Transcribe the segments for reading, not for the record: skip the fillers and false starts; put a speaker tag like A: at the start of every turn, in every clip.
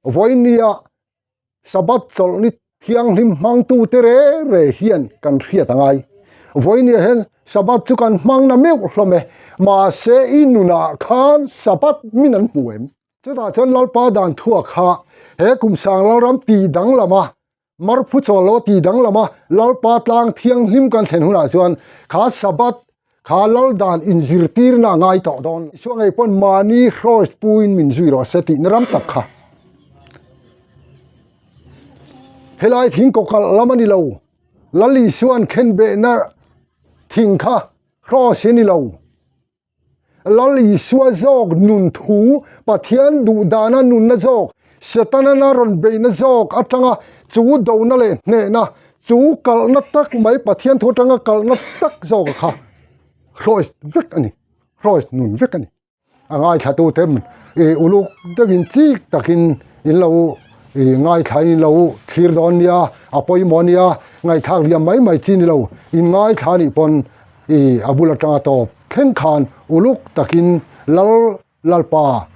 A: Vawinia Sabbath chawlhni thianghlim hmangtute re re hian kan hriat a ngai. Vawinia hian Sabbath chu kan hmang na meuh hlawm e, mahse i nunah khan Sabbath min an hmu em? Chutah chuan Lalpa dan thuak kha he kum sang Lalram tih danglam a, Marphu chawl lo tih danglam a, Lalpa tlang thianghlim kan thlen hunah chuan kha Sabbath kha Lal dan inzirtirna a ngai tawh dawn. Isua ngei pawn mahni hrawis puin min zui rawh se tihna ram tak kha. Helai thing kawkalh lam a ni lo, Lal Isua'n khenbehna thing kha hrawis hi a ni lo. Lal Isua zawk nun thu, Pathian duh dana nunna zawk, Setana na rawn beihna zawk atanga chu dona leh hnehna, chu kalhna tak mai Pathian thu atanga kalhna tak zawk kha hrawih vek a ni, hrawih nun vek a ni. A ngaithlatute i uluk deuhin chik takin in lo i ngaithla in lo thlir dawn nia, a pawimawh nia, ngaihthlak liam mai mai chi ni lo, in ngaithla nih pawn I a bul atanga tawp thleng khan uluk takin Lal Lalpa,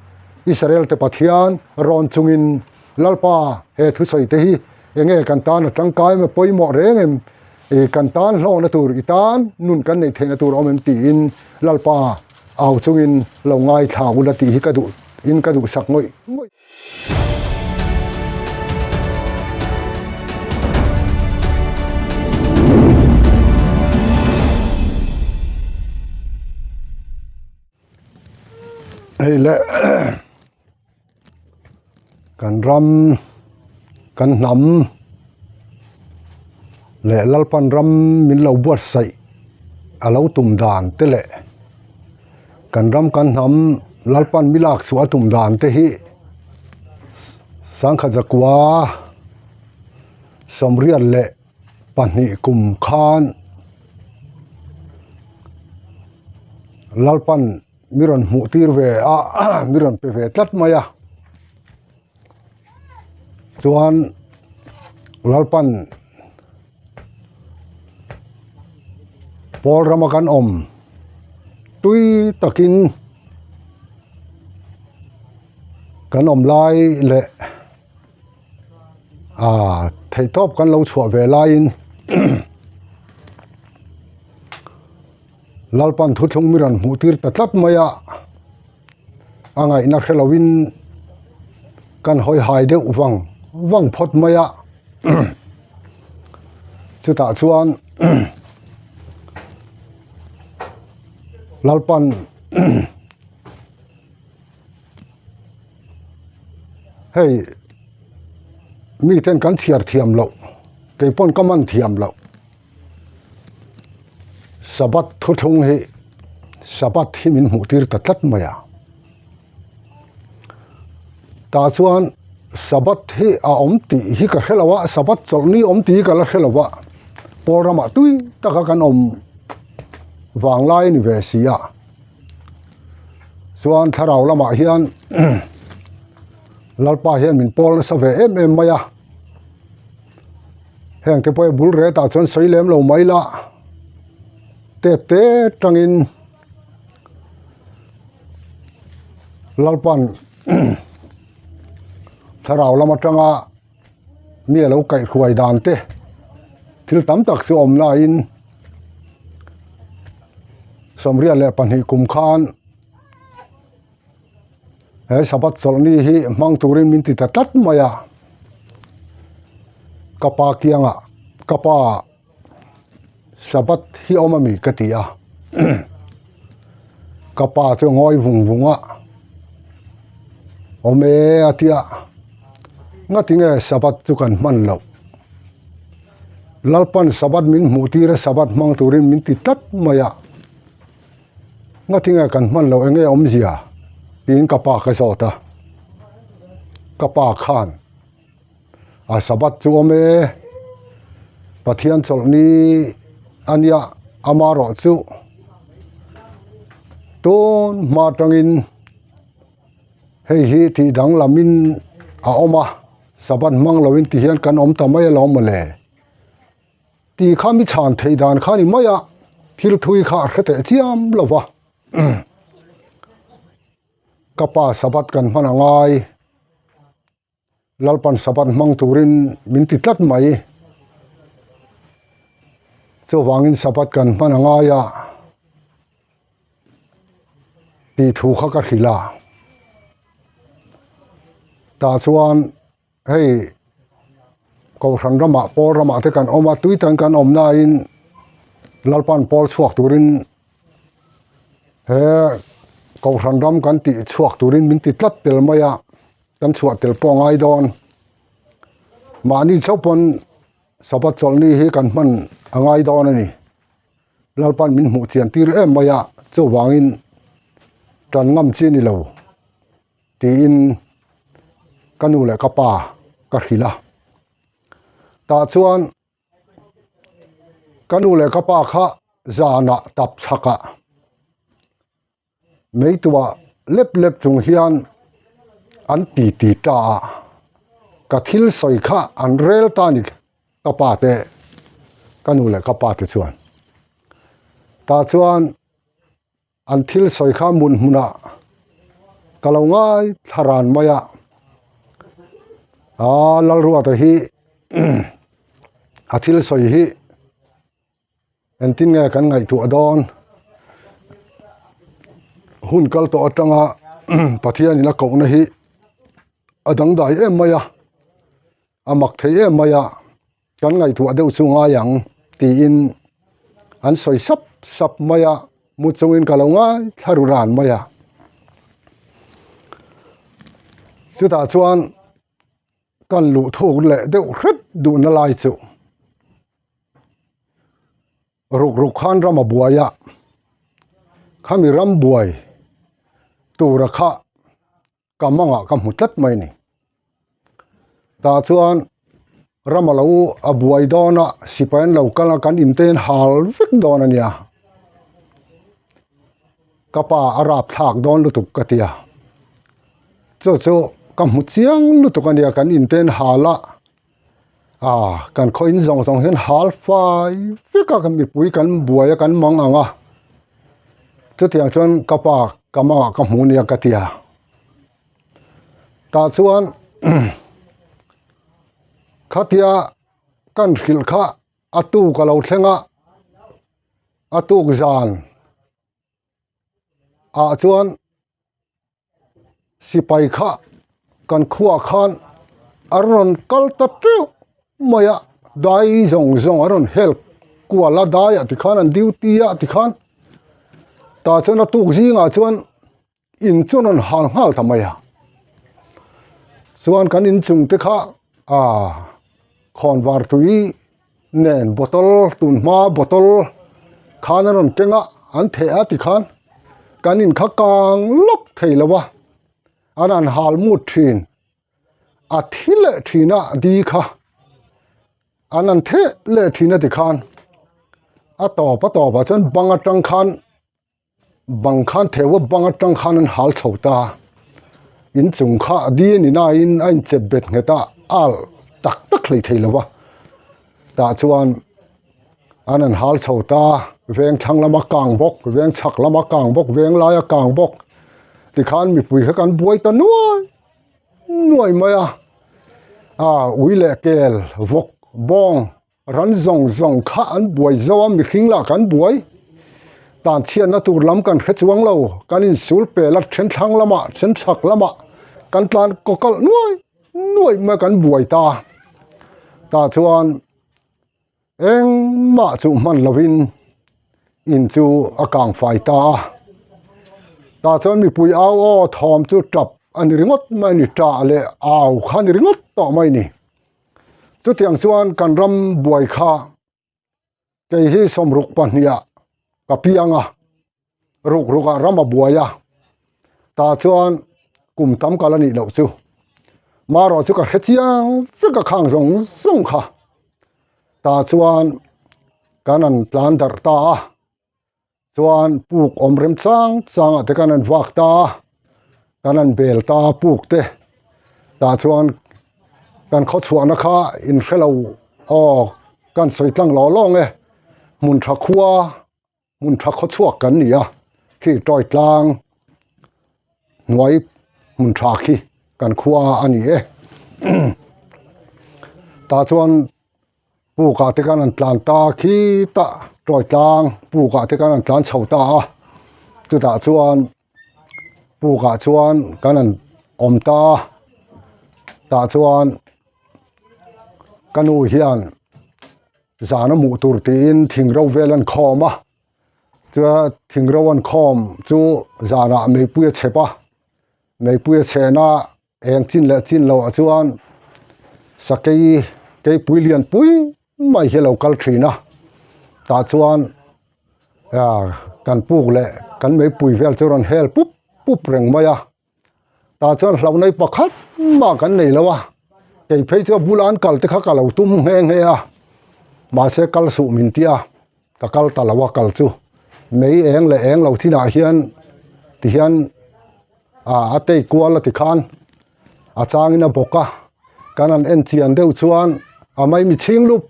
A: Israel te Pathian rawn chungin Lalpa he thusawi te hi enge kan tan a tangkai em a pawimawh reng em, i kan tan hlawkna tur i tan nun kan neih theihna tur a awm em tiin Lalpa au chungin lo ngaithla ula tih hi ka duh in ka duhsak ngawih ngawih. Hei le kan ram kan hnam leh Lalpan ram min lo buatsaih a lo tum dan te leh kan ram kan hnam Lalpan mi lak chhuah a tum dan te hi sangkhat zakua sawmriat leh pahnih kum khan Lalpan mi rawn hmuh tir ve a mi rawn pe ve tlat mai a chuan Lalpan pawl rama kan awm tui takin kan awm lai leh ah theihtawp kan lo chhuah ve laiin Lalpan thuthlung mi rawn hmuh tir ta tlat mai a, a ngaihna hre lovin kan hawi hai deuh vang vang phawt mai a, chutah chuan Lalpan hei miten kan chhiar thiam loh keipawn ka man thiam loh. Sabbath thuthlung hi Sabbath hi min hmuh tir ta tlat mai a. Tah chuan Sabbath hi a awm tih hi ka hre lo a, Sabbath chawlhni awm tih hi ka la hre lo a, pawl ramah tui taka kan awm vang lai a ni ve si a. Chuan thlarau lamah hian Lalpa hian min pawl nasa ve em em mai a. Heng te pawh hi bul ret ah chuan sawi lem lo mai la tet te tangin Lalpan thlarau lam atanga mi a lo kaihhruai dan te thil tam tak chu awm laiin 22 kum khan He Sabbath chawlhni hi hmang turin min ti ta tlat mai a, ka pa kiangah ka pa Sabbath hi awm ami ka ti a, ka pa chu ngawi vung vung a, awm e a ti a, ngatinge Sabbath chu kan hman loh, Lalpan Sabbath min hmuh tir a Sabbath hmang turin min ti tlat mai a. Ngatinge kan hman loh enge awmzia tiin ka pa ka zawt a, ka pa khan a Sabbath chu awm e, Pathian chawlhni a nia amarawh chu tun hma atangin hei hi tih danglamin a awm a, Sabbath hmang loin tihian kan awm ta mai alawm mawle. Tih kha mi chhan theih dan kha ni mai a, thil thui kha a hre teh chiam lo va. Ka pa Sabbath kan hman a ngai. Lalpan Sabbath hmang turin min ti tlat mai. Chuvangin Sabbath kan hman a ngai a tih thu kha ka hrilh a. Tah chuan hei Kohhran ramah pawl ramah te kan awm a, tui tan kan awm nain Lalpan pawl chhuak turin he Kohhran ram kan tih chhuak turin min ti tlat tel mai a, kan chhuah tel pawh a ngai dawn. Mahni chauh pawn Sabbath chawlhni hi kan hman a ngai dawn a ni. Lalpan min hmuh chian tir em mai a, chuvangin tan ngam chi a ni lo. Tiin ka nu leh ka pa ka hrilh a. Tah chuan ka nu leh ka pa kha zanah tap chhakah meituah lep lep chung hian an ti ti ta a, ka thil sawi kha an rel ta a ni ka pa te ka nu leh ka pa te chuan. Tah chuan. An thil sawi kha hmun hmunah ka lo ngai thla ran mai a, aa Lalruata hi a thil sawi hi engtin nge kan ngaihtuah dawn hun kal tawh atanga Pathianin a kohna hi a dangdai em mai a. A mak thei em mai a, kan ngaihtuah deuh chu ngai ang tiin an sawi sap sap mai a, mu chungin ka lo ngai thla ru ran mai a. Chutah chuan kan luh thuk leh deuh hret duhna lai chu ruk ruk khan ram a buai a, khami ram buai tura kha ka mangah ka hmu tlat mai ni. Tah chuan ram a lo a buai dawn a, sipai an lo kal a, kan inte an hal vek dawn a nia. Ka pa a rap thlak dawn lutuk ka ti a, chu chu ka hmu chiang lutuk a nia kan inte an hal a, ah kan khaw in zawng zawng hian hal fai vek a, kan mipui kan buai a kan mang ang a, chutiang chuan ka pa ka mangah ka hmu nia ka ti a. Tah chuan khatia kan hrilh kha a tuk a lo thleng a, a tuk zan ah chuan sipai kha kan khuaah khan a rawn kal ta teuh mai a, dai zawng zawng a rawn help kual a daiah tikhan an duty a tikhan tah chuan a tuk zingah chuan. In chu rawn hal nghal ta mai a, chuan kan inchung te kha ah khawnvar tui nen bottle tun hma bottle khan a rawn keng a an theh a tikhan kan in kha kang lawk thei lo a an han hal mut thin a thi leh thin a di kha an han theh leh thin a tikhan a tawp a tawp ah chuan bang atang khan. Bang khan theu a bang atang khan an hal chho ta inchung kha a di a ni nain a inchep bet nghet a al tak tak hlei thei lo va tah chuan an an hal chho ta veng thlang lama kang bawk veng chhak lama kang bawk veng laia kang bawk tikhan mipui kha kan buai ta nuai nuai mai a ah ui leh kel vawk bawng. Ran zawng zawng kha an buai zo a, mihring lah kan buai. Tan chhiatna tur lam kan hre chuang lo, kan insul pel a, then thlang lamah, then chhak lamah kan tlan kaw kalh nuai nuai mai kan buai ta. Tah chuan engmah chu hman lovin in chu a kang fai ta a. Tah chuan mipui au aw thawm chu tap a ni ringawt mai a ni, tah leh au kha a ni ringawt tawh mai a ni. Chutiang chuan kan ram buai kha kei hi sawmruk pahniha ka piang a, ruk rukah ram a buai a, tah chuan kum tam kal a nih loh chu. Marawh chu ka hre chiang vek a khang zawng zawng kha. Tah chuan kan han tlan darh ta a. Chuan puk awm rem chang chang ah te khan an vak ta a, kan an bel ta a puk te tah chuan kan khaw chhuahna kha in hre lo aw kan sawi tlang law law nge hmun tha khua hmun tha khaw chhuak kan ni a khi tawi tlang hnuai hmun tha khi kan khua a ni e. Tah chuan pukah te khan an tlan ta khitah tawi tlang pukah te khan an tlan chho ta a chutah chuan pukah chuan kan han awm ta a tah chuan ka nu hian zan a hmuh tur tiin thing ro vel an khawm a chuan thing ro an khawm chu zanah meipui a chhep a meipui a chhehna eng chin leh chin loh ah chuan sakei keipui lian pui mai hi a lo kal thin a tah chuan ah kan puk leh kan meipui vel chu a rawn hel pup pup reng mai a tah chuan hlauh nei pakhat mah kan nei lo a kei phei chu a bula an kal te kha ka lo tum nghe nghe a mahse kal suh min tia ka kal ta lo a kal chu mei eng leh eng lo chinah hian tihian ah a tei kual a tikhan a changin a bawk a kan han en chian deuh chuan a maimi chhing lup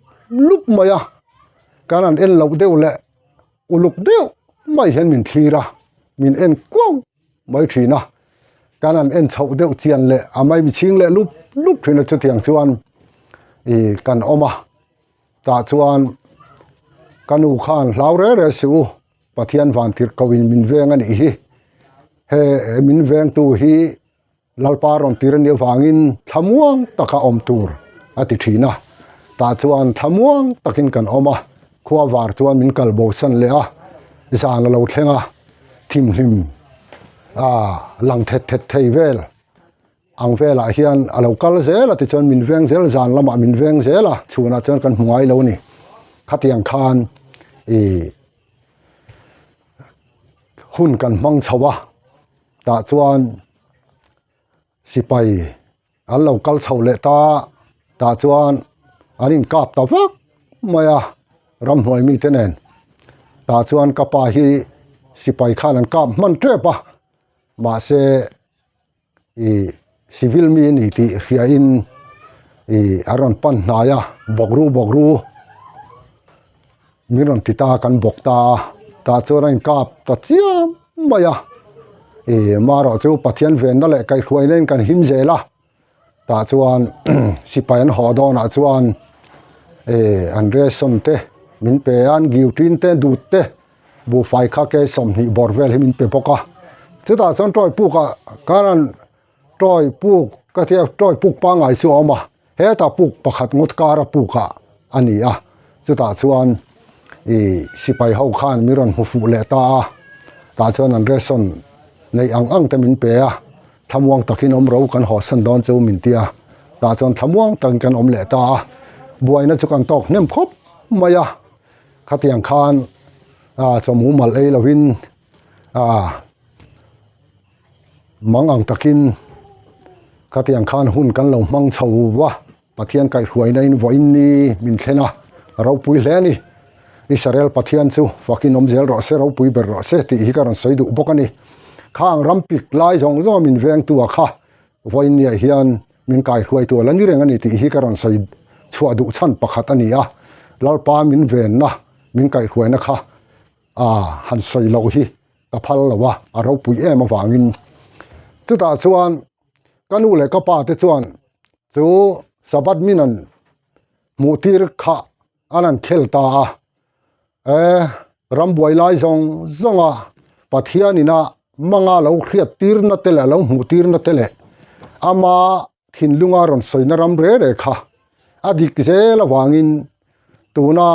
A: lup mai a kan han en loh deuh leh uluk deuh mai hian min thlir a min en kuau mai thin a kan han en chhoh deuh chian leh a maimi chhing leh lup lup thin a chutiang chuan ih kan awm a tah chuan ka nu khan hlau reng reng suh u Pathian van tirh ko in min veng a nih hi he min vengtu hi Lalpa rawn tir a nih avangin thlamuang taka awm tur a ti thin a tah chuan thlamuang takin kan awm a khua var chuan min kal bo san leh a zan a lo thleng a thimhlim ah lang thet thet thei vel. Ang velah hian a lo kal zel a tichuan min veng zel zan lamah min veng zel a chhunah chuan kan hmu ngai lo a ni khatiang khan ih hun kan hmang chho a tah chuan sipai an lo kal chho leh ta tah chuan an inkap ta vak mai a ramhnuai mite nen tah chuan ka pa hi sipai khan an kap hman tep a mahse. Ih civil mi a ni tih hriain ih a rawn pan hnai a bawk ru bawk ru min rawn ti ta kan bawk ta a tah chuan a inkap ta chiam mai a ih marawh chu Pathian venna leh kaihhruaina in kan him zel a tah chuan sipai an haw dawnah chuan ih an ration te min pe a an giutin te dut te. Buhfai kha ke 20 bawr vel hi min pe bawk a chutah chuan tawi puk ah khan tawi puk ka tia tawi puk pangngai chu a awm a hetah puk pakhat ngawt kara puk ah a ni a chutah chuan ih sipai ho khan min rawn hmu fuh leh ta a tah chuan an ration neih ang ang te min pe a thlamuang takin awm ro kan haw san dawn chu min tia tah chuan thlamuang takin kan awm leh ta a buaina chu kan tawk hnem khawp mai a. Khatiang khan ah chawhmu mal ei lovin ah mang ang takin khatiang khan hun kan lo hmang chho va Pathian kaihhruaina in vawiin ni min thlen a ropui hle a ni Israel Pathian chu fakin awm zel rawh se ropui ber rawh se tih hi ka rawn sawi duh bawk a ni khang ram pik lai zawng zawng a min vengtu a kha vawiin niah hian min kaihruaitu a la ni reng a ni tih hi ka rawn sawi chhuah duh chhan pakhat a ni a, Lalpa min venna min kaihruaina kha aa han sawi loh hi ka phal lo a, a ropui em avangin. Chutah chuan ka nu leh ka pa te chuan chu Sabbath min an hmuh tir kha an han khel ta a, e rambuai lai zawng zawng a Pathian ina manga lo hriat tirna te leh lo hmuh tirna te leh ama thinlunga rawn sawina ram re re kha a dik zel avangin tuna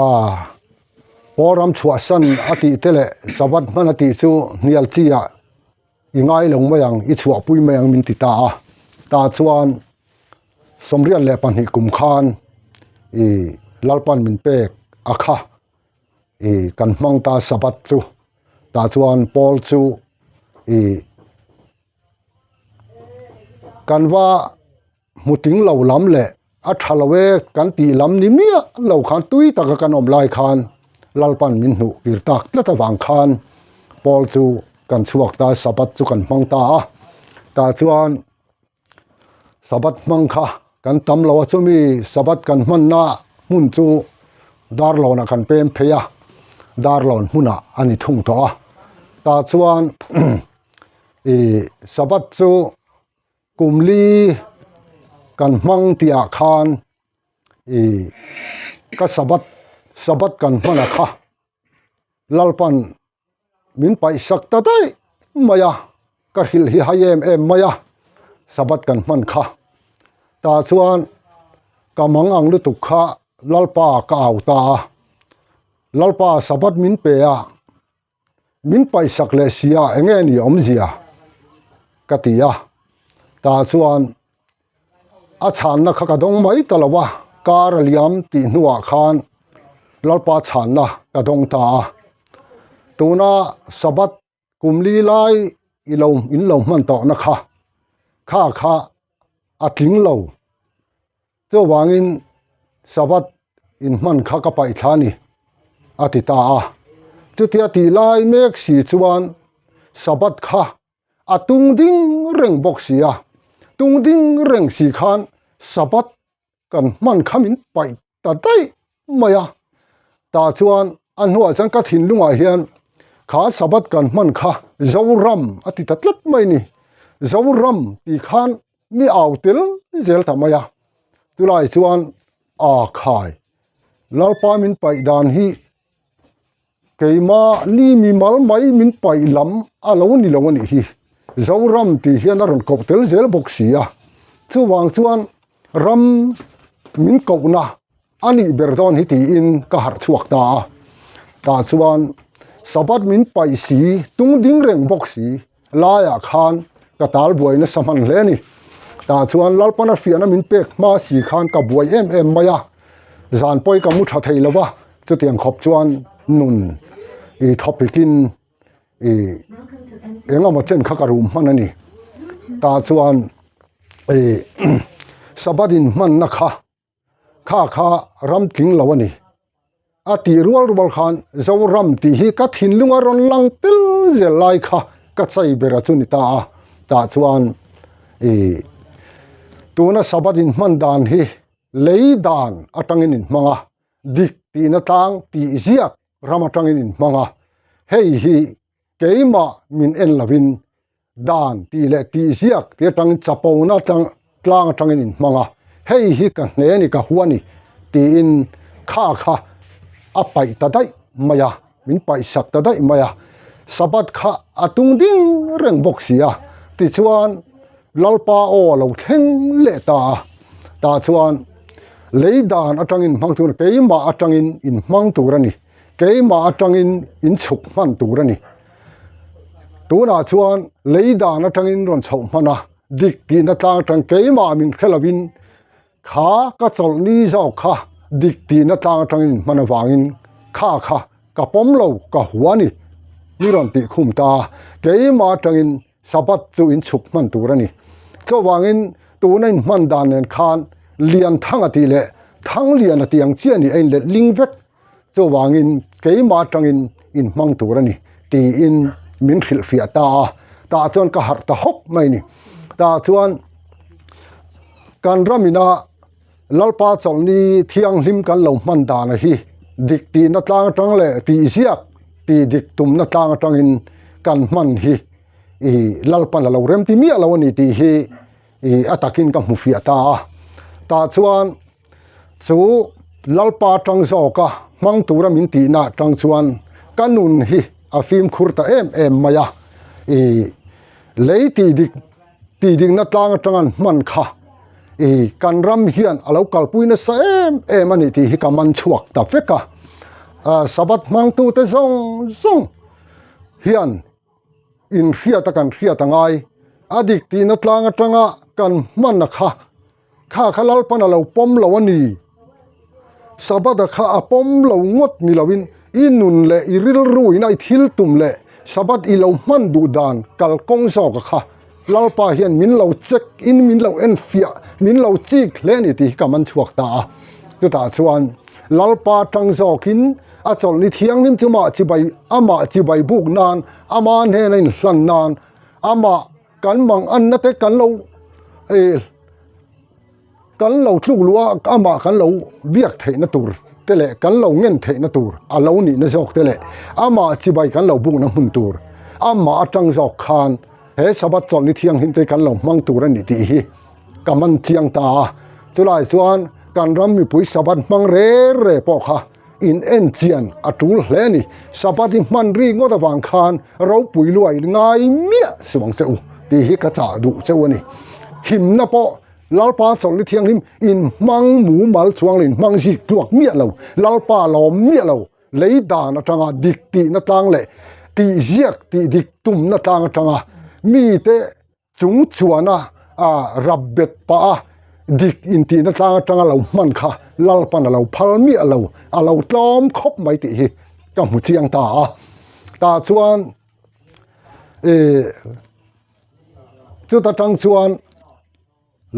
A: ah pawl ram chhuahsan a tih te leh Sabbath hman a tih chu hnial chi ah i ngai lo mai ang i chhuahpui mai ang min ti ta a tah chuan 22 kum khan ih Lalpan min pek a kha ih kan hmang ta Sabbath chu tah chuan Paul chu ih kan va hmu ting lo lam leh a tha lo e kan tih lam ni miah lo khan tui taka kan awm lai khan Lalpan min hnuh kir tak tlat avang khan Paul chu kan chhuak ta Sabbath chu kan hmang ta a tah chuan Sabbath hmang kha kan tam lo a chumi Sabbath kan hmanna hmun chu Darlawnah kan pem phei a Darlawn hmunah a ni thung tawh a tah chuan ih Sabbath chu kum li. Kan hmang tih ah khan ih ka sabbath sabbath kan hman a kha Lalpan min paih sak ta daih mai a ka hrilh hi hai em em mai a sabbath kan hman kha tah chuan ka mang ang lutuk kha Lalpa ka au ta a Lalpa sabbath min pe a. Min paihsak leh si a enge ni awmzia ka ti a, tah chuan a chhanna kha ka dawng mai ta lo a, kar a liam tih hnuah khan Lalpa chhanna ka dawng ta a, tuna Sabbath kum li lai i lo in lo hman tawhna kha kha kha a tling lo. Chuvangin Sabbath inhman kha ka paih thla a ni, a ti ta a. Chutia tih lai mek si chuan Sabbath kha a tung ding reng bawk si a, tung ding reng si khan Sabbath kan hman kha min paih ta daih mai a. Tah chuan a hnuah chuan ka thinlungah hian kha Sabbath kan hman kha Zoram a ti ta tlat mai a ni. Zoram tih khan mi au tel zel ta mai a, chulai chuan aa khai Lalpa min paih dan hi keima ni mi mal mai min paih lam a lo ni lo a nih hi Zoram tih hian a rawn koh tel zel bawk si a, chuvang chuan ram min kohna a nih ber dawn hi tiin ka harh chhuak ta a, tah chuan Sabbath min paih si tung ding reng bawk si laiah khan ka tal buai nasa hman hle a ni. Tah chuan Lalpana fiahna min pek hma si khan ka buai em em mai a, zan pawi ka mu tha thei lo va, chutiang khawp chuan nun i thawpikin i engemaw chen kha ka rum hman a ni. Tah chuan i Sabbath inhmanna kha Kha kha ram tling lo a ni. A tih rual rual khan Zoram tih hi ka thinlung a rawn lang tel zel lai kha ka chei ber a chu ni ta a. Tah chuan i tuna Sabbath inhman dan hi lei dan atangin inhmang a, dik tihna tlang tih ziak ram atangin inhmang a. Hei hi keimah min en lovin Dan tih leh tih ziak tih atangin chapona atang tlang atangin in hmang a, hei hi ka hne a ni ka hua a ni tiin kha kha a paih ta daih mai a, min paih sak ta daih mai a, Sabbath kha a tung ding reng bawk si a, tichuan Lalpa aw a lo thleng leh ta a, tah chuan lei dan atangin hmang tur keimah atangin in hmang tur a ni, keimah atangin in chhuk hman tur a ni. Tunah chuan lei dan atangin rawn chhoh hman a, dik tihna tlang atang keimah min hre lovin kha ka chawlh ni zawk kha dik tihna tlang atangin in hman avangin kha kha ka pawm lo ka hua ni ni rawn tih khum ta a, keimah atangin Sabbath chu in chhuk hman tur a ni. Chuvangin tuna in hman dan nen khan Lianthanga tih leh Thangliana tih ang chiah ni a inlet ling vek. Chuvangin keimah atangin in hmang tur a ni tiin min hrilhfiah ta a, tah chuan ka harh ta hawk mai a ni. Tah chuan kan ramina Lalpa chawlhni thianghlim kan lo hman dana hi dik tihna tlang atang leh tihziak tih dik tumna tlang atangin kan hman hi i Lalpan a lo remti miah lo a ni tih hi i a takin ka hmu fiah ta a. Tah chuan Chu Lalpa tang zawka hmang tura min tihna tang chuan ka nun hi a fimkhur ta em em mai a, i lei tih dik tih dikna tlang atanga hman kha i kan ram hian a lo kalpui nasa em em a ni tih hi ka man chhuak ta vek a, Sabbath hmangtute zawng zawng hian inhriat a kan hriat a ngai, a dik tihna tlang atanga kan hman a kha. Kha kha Lalpan a lo pawm lo a ni. Sabbath-a kha a pawm lo ngawt ni loin i nun leh i rilru ina i thil tum leh Sabbath i lo hman duh dan kalkawng zawka kha Lalpa hian min lo check in min lo enfiah, min lo chik hle a ni tih hi ka man chhuak ta a. Chutah chuan Lalpa tang zawkin a chawlhni thianghlim chu mah chibai amah chibai buk nan, ama hnena inhlan nan, amah kan mang anna te kan lo eh kan lo tluk luh a amah kan lo biak theihna tur te leh kan lo ngen theihna tur a lo nihna zawk te leh amah chibai kan lo bukna hmun tur amah atang zawk khan he Sabbath chawlhni thianghlim te kan lo hmang tur a ni tih hi. ka man chiang ta a. Chulai chuan kan ram mipui Sabbath hmang re re pawh kha in en chian a tul hle a ni. Sabbath i hman ri ngawt avang khan ropui luai ngai miah suh ang che u tih hi ka chah duh cheu a ni. Himna pawh Lalpa chawlhni thianghlim in hmang mumal chuang lo in hmang zik tluak miah lo, Lalpa lawm miah lo, lei dan atanga dik tihna tlang leh tih ziak tih dik tumna tlang atanga mite chung chuana rap bet pah a dik intihna tlang atanga lo hman kha Lalpan a lo phal miah lo, a lo tlawm khawp mai tih hi ka hmu chiang ta a. Tah chuan ih chuta tang chuan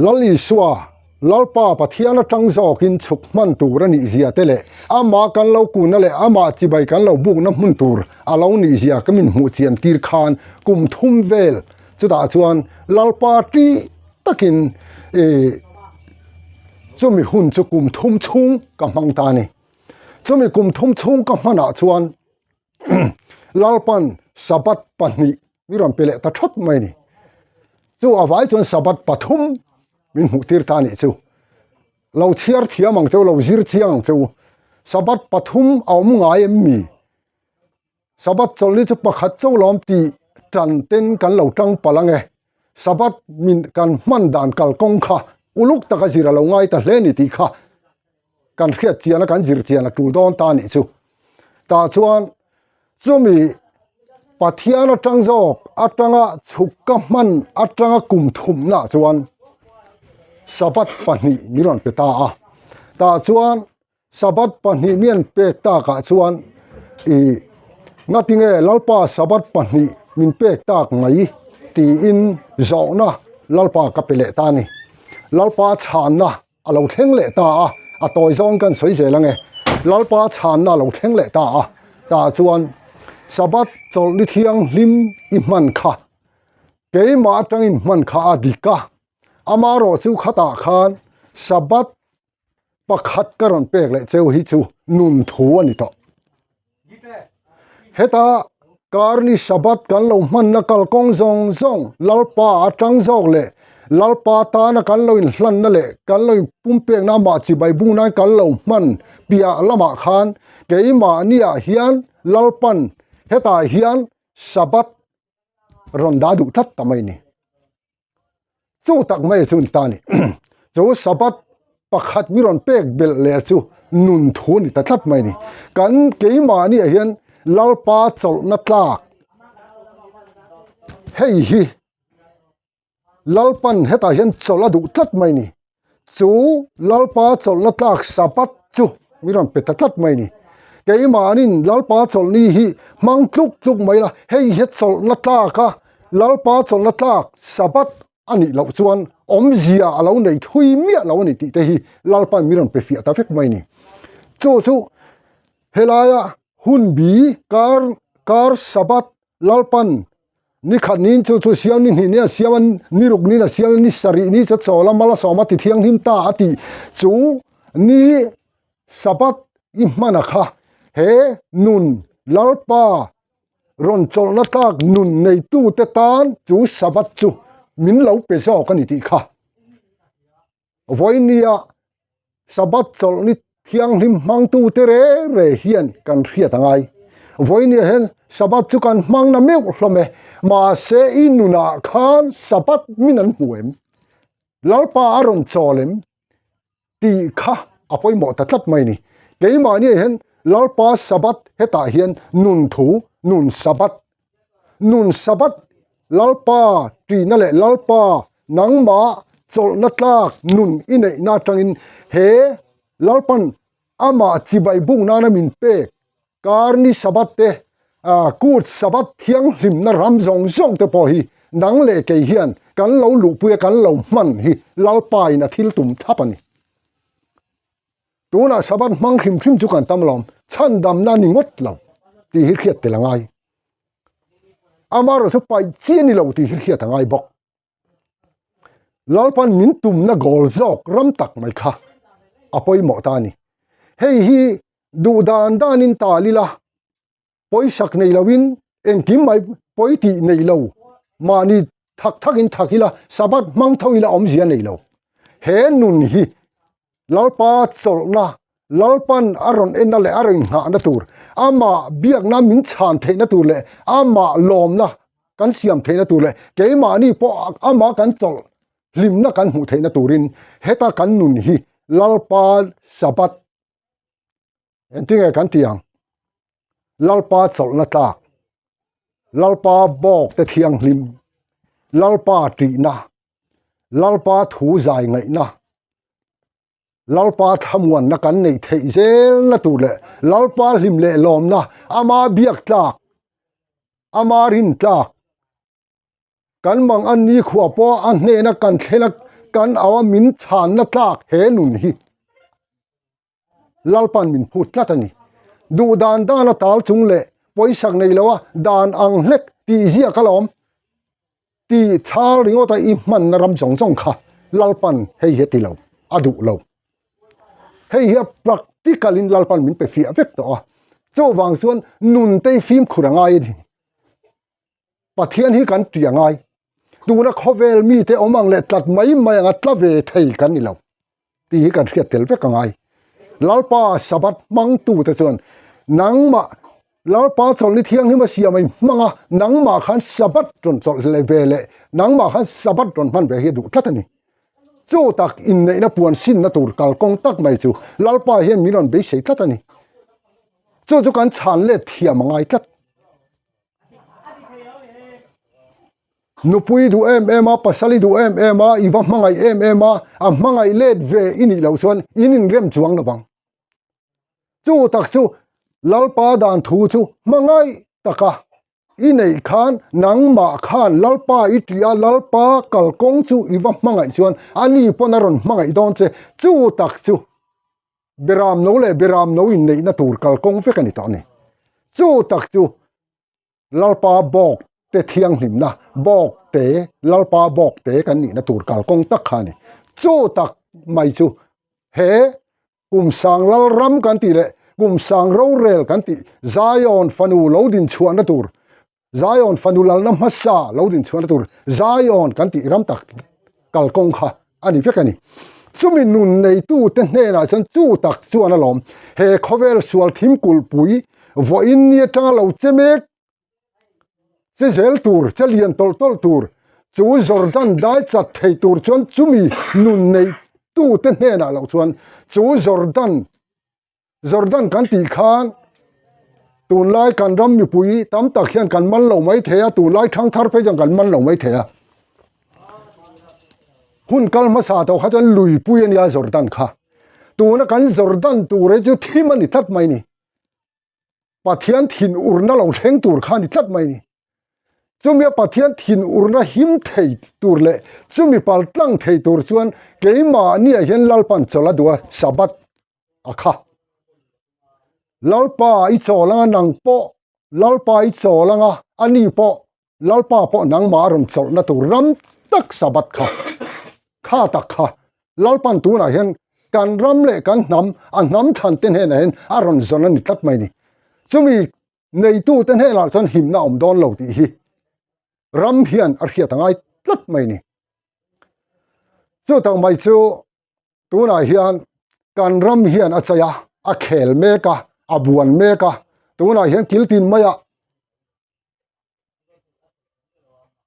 A: Lal Isua, Lalpa Pathian atang zawkin chhuk hman tur a nih zia te leh amah kan lo kunna leh amah chibai kan lo bukna hmun tur a lo nih zia ka min hmuh chian tir khan kum thum vel chutah chuan Lalpa ṭih takin ih chumi hun chu kum thum chhung ka hmang ta a ni. Chumi kum thum chhung ka hmanah chuan Lalpan Sabbath pahnih mi rawn pe leh ta thawt mai a ni. Chu a vai chuan Sabbath pathum min hmuh tir ta a nih chu. Lo chhiar thiam ang cheu, lo zir chiang ang cheu. Sabbath pathum a awm ngai em mi? Sabbath chawlhni chu pakhat chauh lawm tih tan ten kan lo tang palh ang e. Sabbath min kan hman dan kalkawng kha uluk taka zir a lo ngai ta hle a ni tih kha kan hriat chian a kan zir chian a tul dawn ta a nih chu. Tah chuan chumi Pathian atang zawk atanga chhuk ka hman atanga kum thumna chuan Sabbath pahnih min rawn pe ta a. Tah chuan Sabbath pahnih mi an pek takah chuan ih ngatinge Lalpa Sabbath pahnih min pek tak mai tiin zawhna Lalpa ka pe leh ta a ni. Lalpa chhanna a lo thleng leh ta a, a tawi zawng kan sawi zel ange. Lalpa chhanna a lo thleng leh ta a, tah chuan Sabbath chawlhni thianghlim i hman kha, keimah atangin hman kha a dik a, amaherawh chu khatah khan Sabbath pakhat ka rawn pek leh cheu hi chu nun thu a ni tawh. Heta karni Sabbath kan lo hmanna kalkawng zawng zawng Lalpa atang zawk leh Lalpa tana kan lo inhlanna leh kan lo inpumpekna amah chibai bung nan kan lo hman piah lamah khan keimahniah hian Lalpan hetah hian Sabbath rawn dah duh tlat ta mai a ni. Chu tak mai chu ni ta ni. Chu Sabbath pakhat mi rawn pek belh leh chu nun thu ni ta tlat mai ni. Kan keimahni ah hian Lalpa chawlhna tlak hei hi Lalpan hetah hian chawlh a duh tlat mai ni. Chu Lalpa chawlhna tlak Sabbath chu mi rawn pe ta tlat mai ni. Keimahnin Lalpa chawlhni hi hmang tluk tluk mai la, hei hi chawlhna tlak a, Lalpa chawlhna tlak Sabbath a nih loh chuan awmzia a lo nei thui miah lo a ni tih te hi Lalpa'n mi rawn pe fiah ta vek mai ni. Chu chu helaia hunbi kar kar Sabbath Lalpan ni khat niin chu chu siam ni hnih ni a siam a, ni ruk niin a siam a, ni sarih ni chu chawl a mal a sawm a ti thianghlim ta a tih chu ni Sabbath i hman a kha he nun Lalpa rawn chawlhna tlak nun neitute tan chu Sabbath chu min lo pe zawk a ni tih kha. Vawinia Sabbath chawlhni thianghlim hmangtute re re hian kan hriat a ngai. Vawinia hian Sabbath chu kan hmang na meuh hlawm e, mahse i nunah khan Sabbath min an hmu em? Lalpa a rawn chawl em? tih kha a pawimawh ta tlat mai a ni. Keimahniah hian Lalpa Sabbath hetah hian nun thu, nun Sabbath, nun Sabbath Lalpa ṭihna leh Lalpa nangmah chawlhna tlak nun i neihna aṭangin he Lalpan amah chibai buk nana min pek karni Sabbath te, kut Sabbath thianghlimna ram zawng zawng te pawh hi nang leh kei hian kan lo luhpui a kan lo hman hi Lalpa in a thil tum thap a ni. Tunah Sabbath hmang hrim hrim chu kan tam lawm, chhandamna a ni ngawt lo tih hi hriat tel a ngai. Amaherawhchu paih chi a ni lo tih hi hriat a ngai bawk. Lalpan min tumna goal zawk ram tak mai kha a pawimawh ta a ni. Hei hi duh dan danin tal ila pawisak nei loin engkim mai pawi tih nei lo mahni thak thakin thak ila Sabbath hmang tho ila awmzia nei lo. He nun hi Lalpa chawlhna, Lalpan a rawn enna leh a rawn nghahna tur, amah biakna min chhan theihna tur leh amah lawmna kan siam theihna tur leh keimahni pawh amah kan chawlh hlimna kan hmuh theihna turin heta kan nun hi Lalpa Sabbath engtinge kan tih ang? Lalpa chawlhna tlak, Lalpa bawk te thianghlim, Lalpa tihna, Lalpa thu zai ngaihna, Lalpa thlamuanna kan neih theih zelna tur leh Lalpa hlim leh lawmna, ama biak tlak, ama rin tlak, kan mang an ni khua pawh a hnena kan thlen a kan au a min chhanna tlak he nun hi. Lalpan min phut tlat a ni. Duh dan dan a tal chung leh pawisak nei lo a dan ang hlek tih ziak alawm tih chhal ringawt a i hmanna ram zawng zawng kha Lalpan hei hi a ti lo, a duh lo. Hei hi a practical in Lalpan min pe fiah vek tawh a, chuvang chuan nun te hi fimkhur a ngai a ni. Pathian hi kan tih a ngai. Tuna khawvel mite awm ang leh tlat mai mai anga tla ve thei kan ni lo tih hi kan hriat tel vek a ngai. Lalpa Sabbath hmangtute chuan nangmah Lalpa chawlhni thianghlim a siam a hmang a, nangmah khan Sabbath rawn chawlh leh ve leh nangmah khan Sabbath rawn hman ve hi a duh tlat a ni. Chu tak inneihna puan sinna tur kalkawng tak mai chu Lalpa hian min rawn beisei tlat a ni. Chu chu kan chhan let thiam a ngai tlat. Nupui duh em em a, pasal i duh em em a, i va hmangaih em em a, a hmangaih let ve i nih loh chuan in inrem chuang lo vang. Chu tak chu Lalpa dan thu chu hmangaih taka i neih khan nangmah khan Lalpa i ṭih a, Lalpa kalkawng chu i va hmangaih chuan ani pawn a rawn hmangaih dawn che. Chu tak chu Beram no leh beram no inneihna tur kalkawng vek a ni tawh a ni. Chu tak chu Lalpa bawk te thianghlimna, bawk te, Lalpa bawk te kan nihna tur kalkawng tak kha a ni. Chu tak mai chu he kum sang Lalram kan tih leh kum sang rorel kan tih Zion fanu lo din chhuahna tur Zion fanu lalna hmasa lo din chhuahna tur Zion kan tih ram tak kalkawng kha a ni vek a ni. Chumi nun neitute hnenah chuan chu tak chuan alawm he khawvel sual thim kulhpui vawiin ni atanga lo che mek che zel tur, che lian tawlh tawlh tur chu Jordan dai chat thei tur chuan chumi nun neitute hnenah loh chuan chu Jordan Jordan kan tih khan tunlai kan ram mipui tam tak hian kan man lo mai thei a, tunlai thangthar phei chuan kan man lo mai thei a. Hun kal hmasa tawh kha chuan luipui a nia Jordan kha. Tuna kan Jordan tur hi chu thim a ni tlat mai ni. Pathian thin urna lo thleng tur kha a ni tlat mai ni. Chumia Pathian thin urna him thei tur leh chumi pal tlang thei tur chuan keimahniah hian Lalpan chawlh a duh a, Sabbath a kha. Lalpa i chawl anga nang pawh Lalpa i chawl anga ani pawh Lalpa pawh nangmah a rawn chawlhna tur ram tak Sabbath kha kha tak kha Lalpan tunah hian kan ram leh kan hnam a hnam thlan te hnenah hian a rawn zawn a ni tlat mai ni. Chumi neitute hnenah chuan himna a awm dawn lo tih hi ram hian a hriat a ngai tlat mai ni. Chu tak mai chu Tunah hian kan ram hian a chei a, a khel mek a, a buan mek a, tunah hian kil tin maiah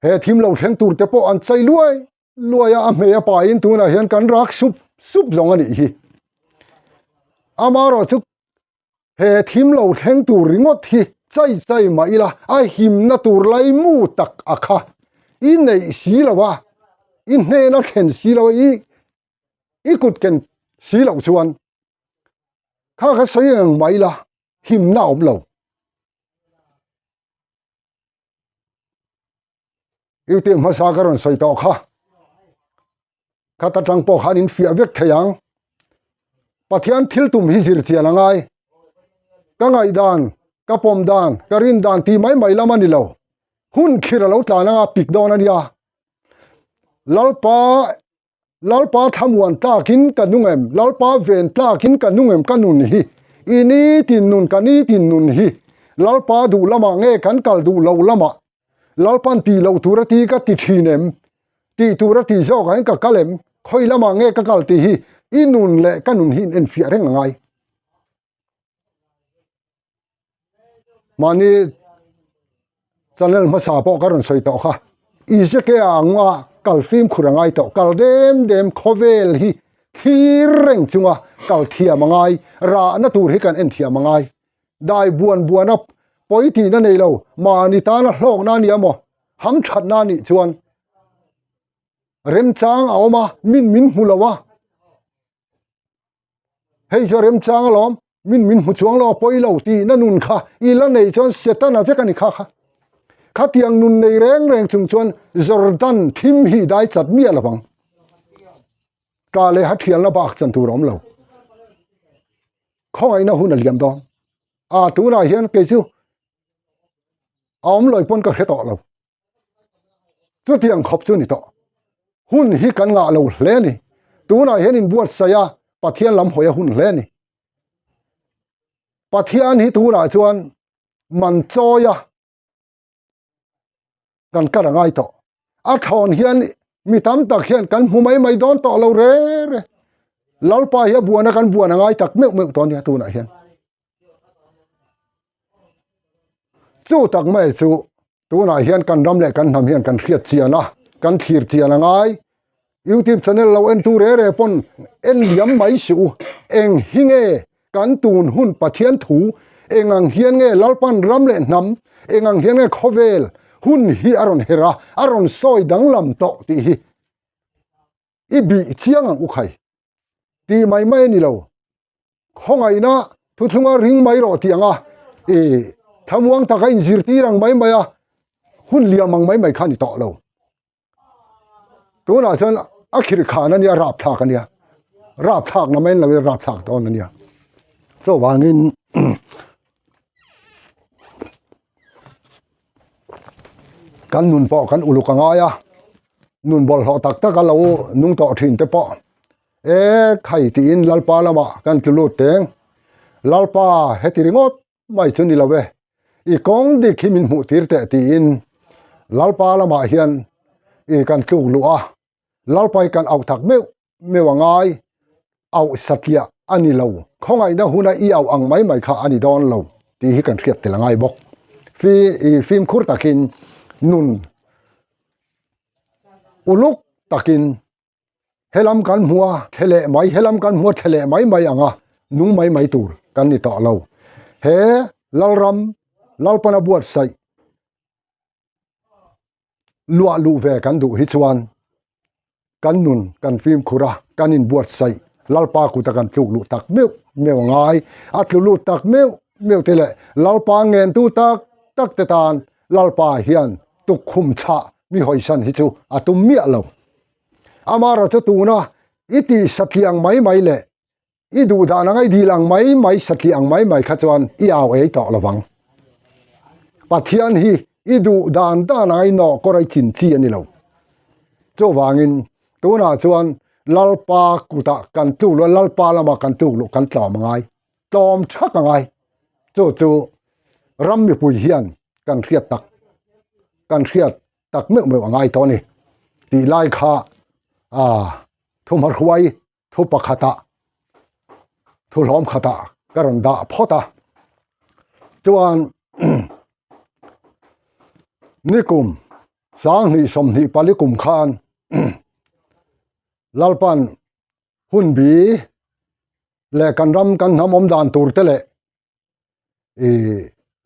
A: he thim lo thleng tur te pawh an chei luai luai a, a hmei a pahin tunah hian kan rak sup sup zawng a nih hi. Amaherawhchu He thim lo thleng tur ringawt hi chai chai mah ila a himna tur laimu tak a kha i neih si lo a, i hnena thlen si lo a, i i kut ken si loh chuan kha kha sawi ang mah ila himna a awm lo. Duty hmasa ka rawn sawi tawh kha. Khat atang pawh khan in fiah vek thei ang. Pathian thil tum hi zir chian a ngai. Ka ngaihdan, ka pawm dan, ka rin dan tih mai mai lam a ni lo. Hun khir a lo tlan anga pik dawn a nia. Lalpa Lalpa thlamuan tlakin ka nung em, Lalpa ven tlakin ka nung em ka nun hi, i nitin nun ka nitin nun hi, Lalpa duh lamah nge kan kal duh loh lamah, Lalpan tih loh tur a ti ka ti thin em, tih tur a tih zawkah hian ka kal em? Khawi lamah nge ka kal tih hi i nun leh ka nun hi in enfiah reng a ngai. Mahni channel hmasa pawh ka rawn sawi tawh kha. Ezekiel anga kal fimkhur a ngai tawh. Kal dem dem khawvel hi thlir reng chunga kal thiam a ngai. Rahna tur hi kan en thiam a ngai. Dai buan buana pawi tihna nei lo mahni tana hlawkna a ni emaw hamthatna a nih chuan remchang a awm a, min min hmu lo a. Hei chu a remchang alawm, min min hmu chuang lo a pawi lo tihna nun kha i la nei chuan Setana vek a ni kha kha. Khatiang nun nei reng reng chung chuan Jordan thim hi dai chat miah lo ang. Ka leh ha thialna bak chan tur a awm lo. Khawngaihna hun a liam dawn. A tunah hian kei chu a awm lawi pawn ka hre tawh lo. Chutiang khawp chu ni tawh. Hun hi kan ngah lo hle a ni. Tunah hian inbuatsaih a, Pathian lam hawi a hun hle a ni. Pathian hi tunah chuan man chawi a kan kar a ngai tawh. A thlawn hian mi tam tak hian kan hmu mai mai dawn tawh lo re re. Lalpa hi a buana kan buan a ngai tak meuh meuh tawh a nia tunah hian. Chu tak mai chu tunah hian kan ram leh kan hnam hian kan hriat chian a, kan thlir chian a ngai. Youtube channel lo entu re re pawn en liam mai suh u. Eng hi nge kan tun hun Pathian thu eng ang hian nge Lalpan ram leh hnam eng ang hian nge khawvel hun hi a rawn her a, a rawn sawi danglam tawh tih hi i bih chiang ang u khai. Tih mai mai a ni lo. Khawngaihna thuthlunga ring mai rawh tih anga i thlamuang taka inzirtir ang mai mai a, hun liam ang mai mai kha a ni tawh lo. Tunah chuan a khirh khan a nia, rapthlak a nia, rapthlak na mai lo in rapthlak dawn a nia. Chuvangin kan nun pawh kan uluk a ngai a, nun bawlhhlawh tak tak a lo nung tawh thin te pawh e khai tiin Lalpa lamah kan tlu lut teng. Lalpa heti ringawt mai chu ni lo e, i kawng dik hi min hmuh tir teh tiin Lalpa lamah hian i kan tluk luh a, Lalpa hi kan auh tak meuh meuh a ngai, auh satliah a ni lo, khawngaihna huna i auh ang mai mai kha a ni dawn lo tih hi kan hriat tel a ngai bawk. Fi i fimkhur takin nun uluk takin helam kan hmu a thle leh mai, helam kan hmu a thle leh mai mai ang a, nung mai mai tur kan ni tawh lo. He Lalram, Lalpana buatsaih luah luh ve kan duh hi chuan kan nun kan fimkhur a, kan inbuatsaih Lalpa kuta kan tluk luh tak meuh meuh a ngai. A tlu lut tak meuh meuh te leh Lalpa ngentu tak tak te tan Lalpa hian tukkhum chhah mi hawisan hi chu a tum miah lo. Amaherawhchu chu tuna i tih satliah ang mai mai leh i duh dan anga i dil ang mai mai satliah ang mai mai kha chuan i au ei tawh lo vang. Pathian hi i duh dan dan anga i nawh kawr a i chin chi a ni lo. Chuvangin tunah chuan Lalpa kutah kan tluk luh a, Lalpa lamah kan tluk luh kan tlawm a ngai, tlawm thak a ngai. Chu chu ram mipui hian kan hriat tak, kan hriat tak meuh meuh a ngai tawh a ni tih lai kha thumhruai thu pakhatah thu hlawm khatah ka rawn dah phawt a chuan nikum sanghnih sawmhnih pali kum khan Lalpan hunbi leh kan ram kan hnam awm dan tur te leh i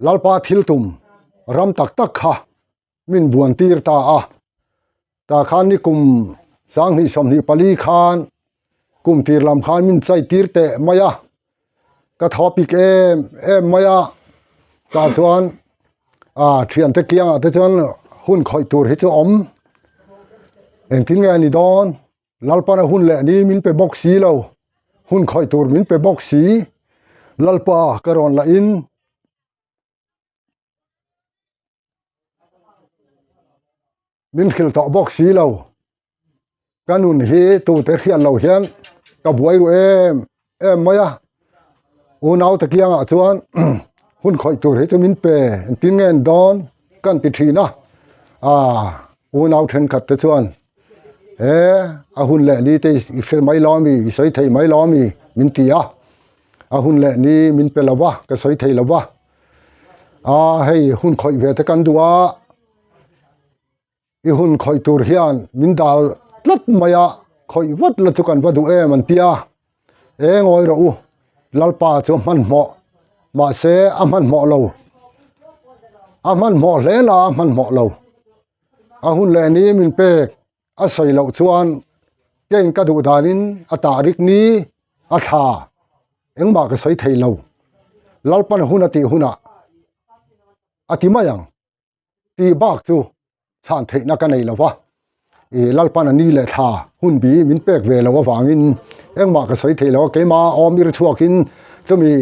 A: Lalpa thil tum ram tak tak kha min buan tir ta a, tah khan ni kum 2024 khan kum tir lam khan min chai tir teh mai a, ka thaw pik em em mai a, tah chuan a thiante kiangah te chuan hun khawih tur hi chu awm engtin nge a ni dawn. Lalpana hun leh ni min pe bawk si lo, hun khawih tur min pe bawk si, Lalpa ka rawn lah in min hrilh tawh bawk si lo, ka nun hi tute hriat lo hian ka buai ru em em mai a, unau te kiangah chuan hun khawih tur hi chu min pe engtin nge an dawn kan ti thin a, ah unau thenkhat te chuan. He a hun leh ni te i hre mai lo ami, i sawi thei mai lo ami min ti a, a hun leh ni min pe lo va, ka sawi thei lo va, a hei hun khawih ve te kan duh a, i hun khawih tur hian min dal tlat mai a, khawih vat la chu kan va duh em an ti a, e ngawi rawh u, Lalpa chu a hmanhmawh, mahse a hmanhmawh lo, a hmanhmawh hle la a hmanhmawh lo. A hun leh ni min pek a sawi loh chuan kein ka duh danin a tahrik ni a thla engmah ka sawi thei lo. Lalpan hun a tih hunah a ti mai ang tih bak chu chhan theihna ka nei lo va. I Lalpan a ni leh thla hun bi min pek ve loh avangin engmah ka sawi thei lo a, keimah awm ir chhuakin chumi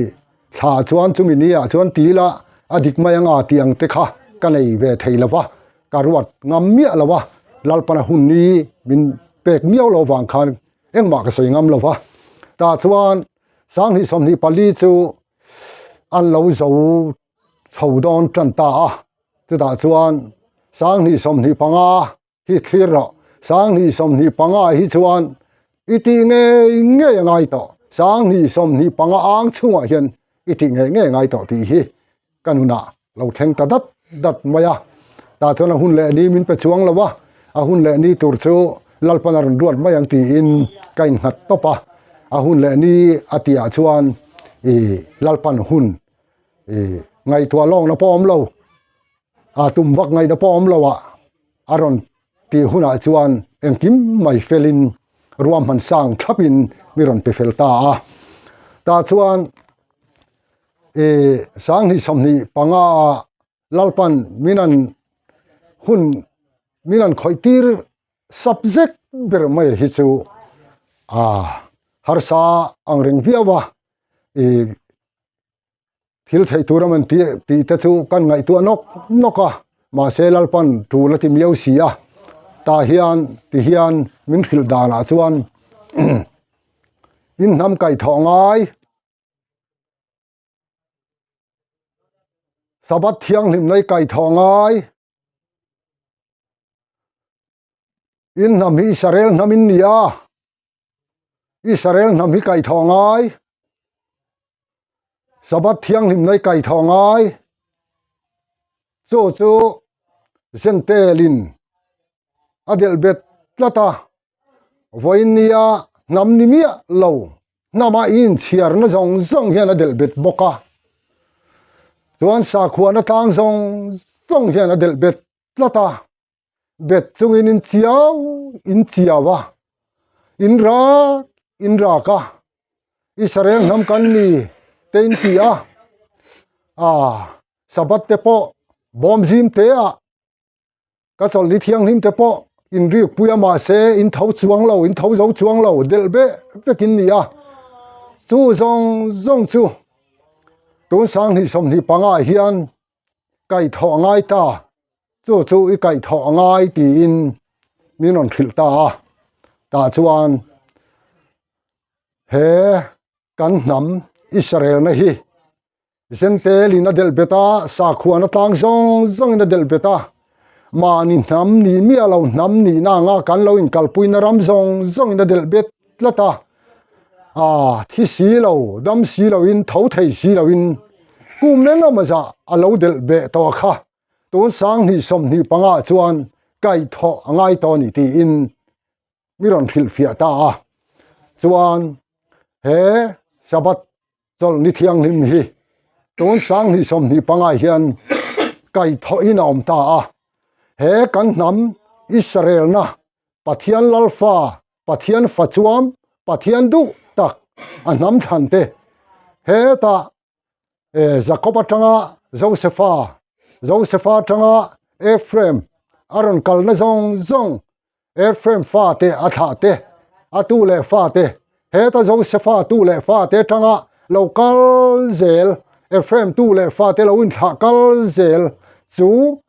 A: Thla chuan chumi ni ah chuan ti ila a dik mai anga tih ang te kha ka nei ve thei lo va, ka ruat ngam miah lo a, Lalpana hun ni min pek miau lo vang khan engmah ka sawi ngam lo va. Tah chuan 20 24 chu an lo zo chho dawn tan ta a, chutah chuan 20 25 hi thlir rawh, 20 25 hi chuan i tih ngei ngei a ngai tawh, 20 25 ang chhungah hian i tih ngei ngei a ngai tawh tih hi ka nunah lo thleng ta dat dat mai a, tah chuan a hun leh ni min pe chuang lo a, a hun leh ni tur chu Lalpan a rawn ruat mai ang tiin ka innghat tawp a, a hun leh ni a tihah chuan i Lalpan hun i ngaihtuah lawkna pawh a awm lo. A tum vak ngaihna pawh awm lo ah a rawn tih hunah chuan engkim mai felin ruahman sang thlapin mi rawn pe fel ta a. Tah chuan ih 20 25 ah Lalpan min an hun min an khawih tir subject ber mai hi chu a harsa ang reng viau a ih. Thil theih tur a man tih tih te chu kan ngaihtuah nawk nawk a, mahse Lalpan tul a ti miau si a, tah hian ti hian min hrilh danah chuan in hnam kaihthawh ngai Sabbath thianghlimna i kaihthawh ngai in hnam hi Israel hnam in ni a. Israel hnam hi kaihthawh ngai, Sabbath thianghlimna hi kaihthawh ngai, chu chu Zentelin a delh bet tlat a, vawiin nia hnam ni miah lo hnama i inchhiarna zawng zawng hian a delh bet bawk a, chuan sakhuana tlang zawng zawng hian a delh bet tlat a. Bet chungin in chiau in chiau a, in rak in rak a, Israel hnam kan ni te in ti a, ah Sabbath te pawh bawm zim te ah ka chawlhni thianghlim te pawh in rik pui a mahse in tho chuang lo in tho zo chuang lo delh vek vek in ni a, chu zawng zawng chu tun 20 25 ah hian kaihthawh a ngai ta, chu chu i kaihthawh a ngai tiin min rawn hrilh ta a, tah chuan he kan hnam Israel na hi Zentel in a delh bet a, sakhuana tlang zawng zawng in a delh bet a, mahni hnam nih miah lo hnam nihna anga kan lo inkalpuina ram zawng zawng in a delh bet tlat a, ah thi si lo dam si lo in tho thei si lo in kum eng emaw zah a lo delh beh tawh kha tun 20 25 ah chuan kaihthawh a ngai tawh a ni tiin mi rawn hrilhfiah ta a chuan he Sabbath chawlhni thianghlim hi tun 20 25 ah hian kaihthawh in a awm ta a he kan hnam Israel na Pathian Lalfa, Pathian Fachuam, Pathian duh tak a hnam thlan te hetah Jakob atanga Josefa, Josefa atanga Ephraim a rawn kalna zawng zawng Ephraim fate a thlah te, a tu leh fate heta Josefa tu leh fate atanga lo kal zel Ephraim tu leh fate lo inthlah kal zel chu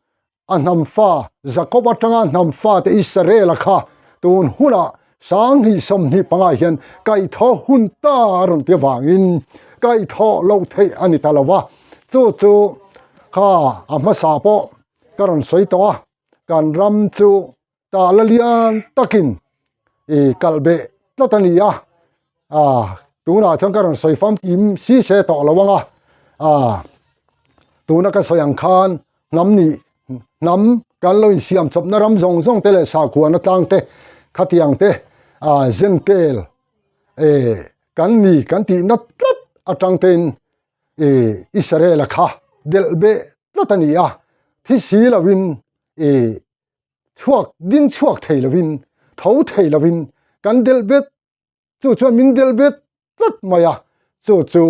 A: A hnam fa, Jakob atanga hnam fate Israel-a kha tun hunah 20 25 hian kaihthawh hun ta a rawn ti avangin kaihthawh loh theih a ni ta lo va. Chu chu kha a hmasa pawh ka rawn sawi tawh a, kan ram chu tah la lian takin. I kalh beh tlat a ni a, ah tunah chuan ka rawn sawi famkim si se tawh lo ang a, ah tuna ka sawi ang khan hnam nih hnam kan lo insiam chawpna ram zawng zawng te leh sakhuana tlang te khatiang te ah zentel eh kan ni kan tihna tlat atang tein eh Israel a kha delh beh tlat a ni a, thi si lovin eh. chhuak ding chhuak thei lovin tho thei lovin kan delh bet chu chuan min delh bet tlat mai a chu chu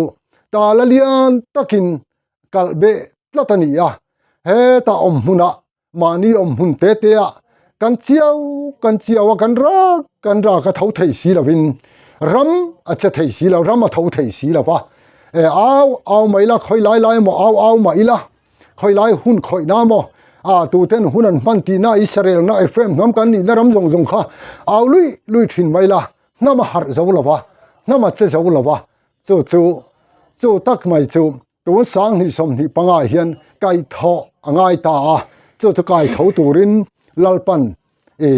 A: tala lian takin kalh beh tlat a ni a hetah awm hmunah mahni awm hmun te te ah kan chiau kan chiau a kan rak kan rak a tho thei si lovin ram a che thei si lo ram a tho thei si lo va e au au mai la khawi lai lai emaw au au mah ila. Khawilai hun khawihna maw? A tuten hun an hman tihna Israel na Ephraim hnam kan nihna ram zawng zawng kha au lui lui thin mai la, hnam a harh zo lo va, hnam a che zo lo va, chu chu chu tak mai chu tun 20 25 ah hian kaihthawh a ngai ta a, chu chu kaitho turin Lalpan e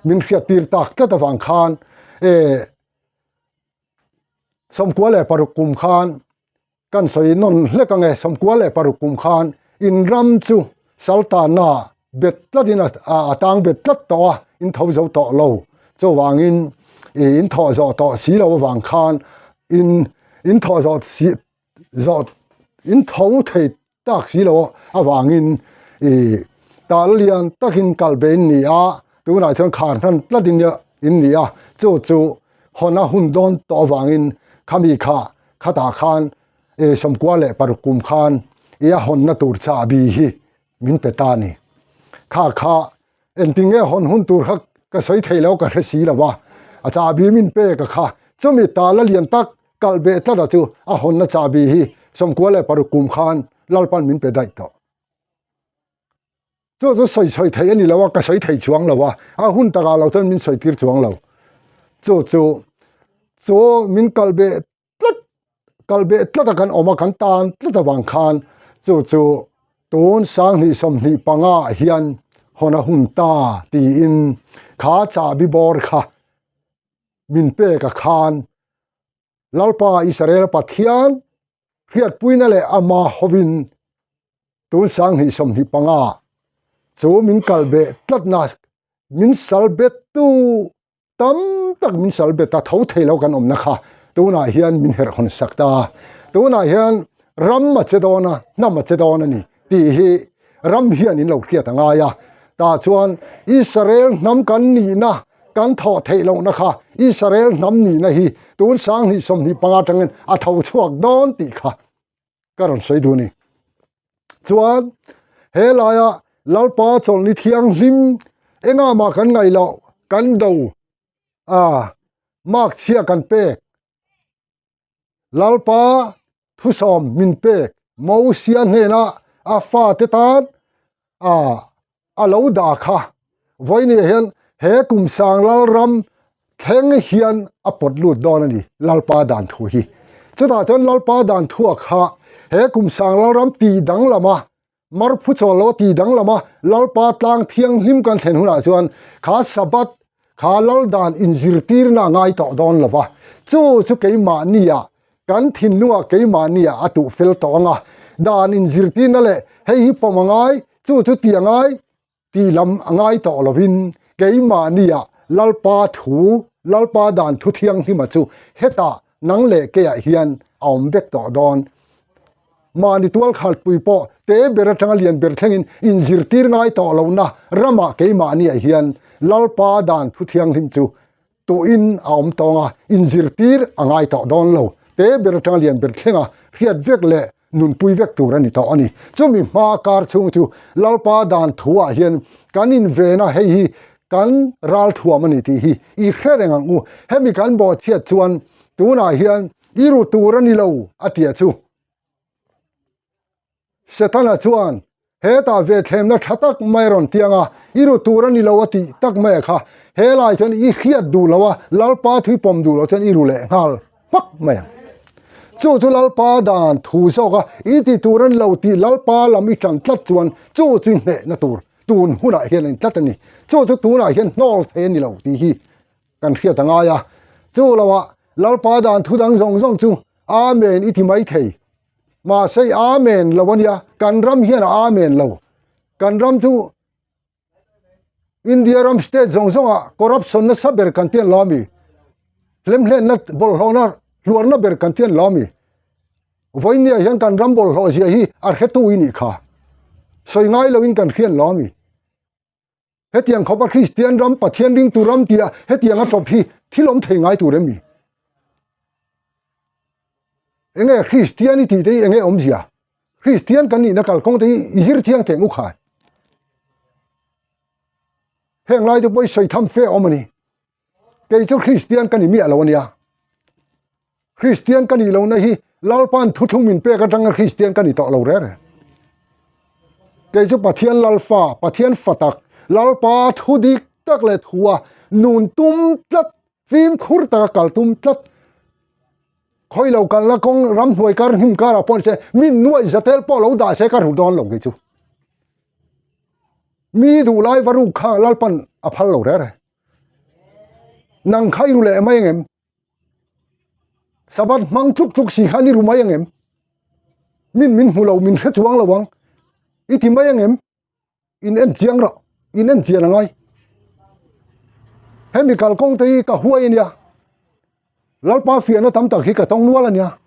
A: min hriattir tak tlat avang khan e 96 kum khan Kan sawi nawn hlek ang e, 96 kum khan in ram chu Saltana bet tlatin a tang bet tlat tawh a, in tho zo tawh lo. Chuvangin in thawh zawh tawh si lo avang khan in in thawh zawh si zawh in tho thei tak si lo avangin i tal lian takin kal be in ni a, tunah chuan khar hnan tlatin in ni a, chu chu hawn a hun dawn tawh avangin khami kha khatah khan e 96 kum khan i a hawnna tur chahbi hi min pe ta a ni. Kha kha engtinge hawn hun tur kha ka sawi thei lo ka hre si lo a, a chahbi min pek a kha chumi tala lian tak kalh beh tlat a chu a hawnna chahbi hi 96 kum khan Lalpan min pe daih tawh. Chu chu sawi sawi thei a ni lo a, ka sawi thei chuang lo a, a hun takah lo chuan min sawi tir chuang lo. Chu chu chu min kalh beh tlat kal beh tlat a kan awm a kan tan tlat avang khan chu chu tun 2025 ah hian hawn a hun ta tiin kha chahbi bawr kha min pek a khan Lalpa Israel Pathian hriatpuina leh ama hovin tun 2025 chu min kal beh tlatna min sal bet tu Tam tak min sal bet a, tho thei lo kan awmna kha tunah hian min herh hawn sak ta a, tunah hian ram a che dawn a, hnam a che dawn a ni tih hi ram hian in lo hriat a ngai a, tah chuan Israel hnam kan nihna kan thawh theih lohna kha Israel hnam nihna hi tun 2025 atangin a tho chhuak dawn tih kha ka rawn sawi duh a ni. Chuan he laia Lalpa chawlhni thianghlim engah mah kan ngaih loh kan do a mark chhia kan pek Lalpa thusawm min pek Mosia hnena a fate tan a a lo dah kha vawinia hian he kum sang lal ram thleng hian a pawt lut dawn a ni Lalpa dan thu hi chutah chuan Lalpa dan thua kha he kum sang lal ram ti danglam a mar phu chawl lo ti danglam a Lalpa tlang thianghlim kan thlen hunah chuan kha Sabbath kha lal dan inzirtirna a ngai tawh dawn lo va chu chu keimahnia Kan thinlungah keimahniah a tuh fel tawh ang a, dan inzirtirna leh hei hi pawm a ngai, chu chu tih a ngai tih lam a ngai tawh lovin keimahniah Lalpa thu, Lalpa dan thu thianghlima chu hetah nang leh keiah hian a awm vek tawh dawn. Mahni tualkhalpui pawh te ber atanga lian ber thlengin inzirtir ngai tawh lohna ramah keimahniah hian Lalpa dan thu thianghlim chu Tuin a awm tawng a, inzirtir a ngai tawh dawn lo. Te ber atanga lian ber thlenga hriat vek leh nunpui vek tur a ni tawh a ni. Chumi hma kar chhung chu Lalpa dan thuah hian kan inven a, hei hi kan ral thuam a ni tih hi i hre reng ang u. Hemi kan bawhchhiat chuan tunah hian i ru tur a ni lo a tia chu. Setana chuan, Hetah ve thlemna tha tak mai a rawn tiang a, i ru tur a ni lo a tih tak mai a kha. He lai chuan i hriat duh lo a, Lalpa thui pawm duh lo chuan i ru leh nghal hmak mai ang. Chu chu Lalpa dan thu zawk a, i ti tur a ni lo tih Lalpa lam i tan tlat chuan chu chu i hnehna tur tun hunah hian a ni tlat a ni. Chu chu tunah hian hnawl thei a ni lo tih hi. kan hriat a ngai a. Chu loah Lalpa dan thu dang zawng zawng chu Amen i ti mai thei. Mahse Amen lo a nia, kan ram hian a Amen lo. Kan ram chu India ram state zawng zawngah corruption nasa ber kan tian lo a mi. Hlemhlenna bawlhhlawhna hluarna ber kan tian lo a mi. Vawinia hian kan ram bawlhhlawh zia hi a hretu i nih kha. Sawi ngai loin kan hrian lo a mi. Hetiang khawpa Kristian ram, Pathian ringtu ram tia hetiang a tawp hi thil awm thei ngai tur em ni? Enge Kristian i tih te hi enge awmzia? Kristian kan nihna kalkawng te hi i zir chiang teh ngu khai. Heng lai te pawh i sawi tham fe awm a ni. Kei chu Kristian ka ni miah lo a nia. Kristian ka nih lohna hi Lalpa'n thuthlung min pek atanga Kristian ka ni tawh lo reng reng. Kei chu Pathian Lalfa, Pathian fa tak, Lalpa thu dik tak leh thua nun tum tlat, fimkhur taka kal tum tlat, khawi lo kalna kawng ramhnuai kar hnim karah pawh ni se, min nuaih zatel pawh lo dah se ka ru dawn lo kei chu. Mi duhlai va ruk kha Lalpa'n a phal lo reng reng. Nang kha i ru leh mai angem? Sabbath hmang tluk tluk si khan i ru mai angem? Min min hmu lo, min hre chuang lo ang. I ti mai angem? In en chiang rawh, in en chian angai. Hemi kalkawng te hi ka huai ania. Lalpa fiahna tam tak hi ka tawng nual ania.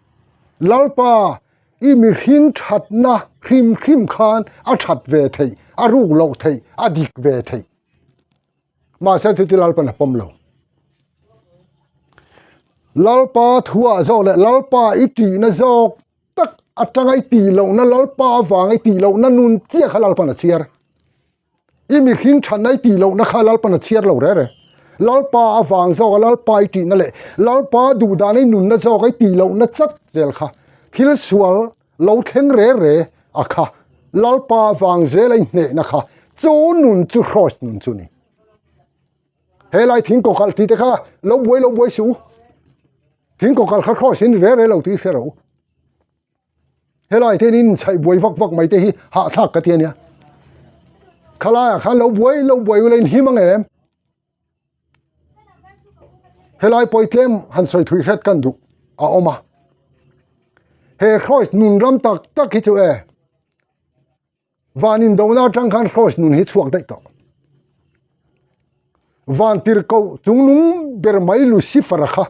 A: Lalpa, i mihring thatna hrim hrim khan a that ve theih, a ruk loh theih, a dik ve theih. Mahse chu chu Lalpan a pawm lo. Lalpa thuah zawk leh Lalpa i tihna zawk tak atanga i tih lohna Lalpa avanga i tih lohna nun chiah kha Lalpan a chhiar. I mihring thatna i tih lohna kha Lalpan a chhiar lo rere. Lalpa avang zawka Lalpa i tihna leh Lalpa duhdana i nunna zawka i tih lohna chat zel kha thil sual lo thleng re re a kha Lalpa vang zel a inhnehna kha chu nun chu hrawt nun chu ni. He lai thing kawkalh tih te kha lo buai lo buai suh u. Thing kawkalh kha hrawt in re re lo tih hre rawh u. He lai te in chhaih buai vak vak mai te hi hahthlak ka ti a nia. Khalaiah khan lo buai lo buai ula in him ang em? Helai pawi tlem han sawi thui hret kan duh a awm a. He Hrois nun ram tak tak hi chu e van indona atang khan Hrois nun hi chhuak daih tawh. Van tirhkoh chungnung ber mai Lucifer-a kha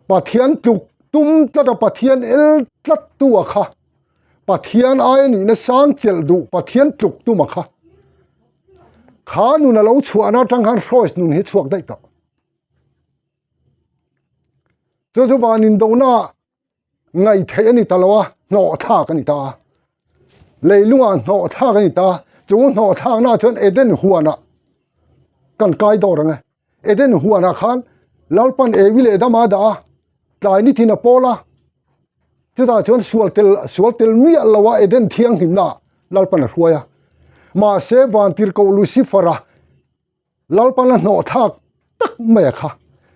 A: Pathian tluk tum tlat a Pathian el tlat tu a kha Pathian aia nihna sang chelh duh Pathian tluk tum a kha. Kha nun a lo chhuahna atang khan Hrois nun hi chhuak daih tawh. Chu chu van indona ngaih theih a ni ta lo a, hnawh thlak a ni ta a. Leilungah hnawh thlak a ni ta a, chu hnawh thlakna chuan Eden huanah kan kai dawr ang e. Eden huanah khan Lalpan Evi leh Adama a dah a, tlai ni thin a pawl a, chutah chuan sual tel sual tel miah lo a Eden thianghlimna ah Lalpan a hruai a. Mahse Vantirhkoh Lucifer-a Lalpan a hnawh thlak tak mai a kha,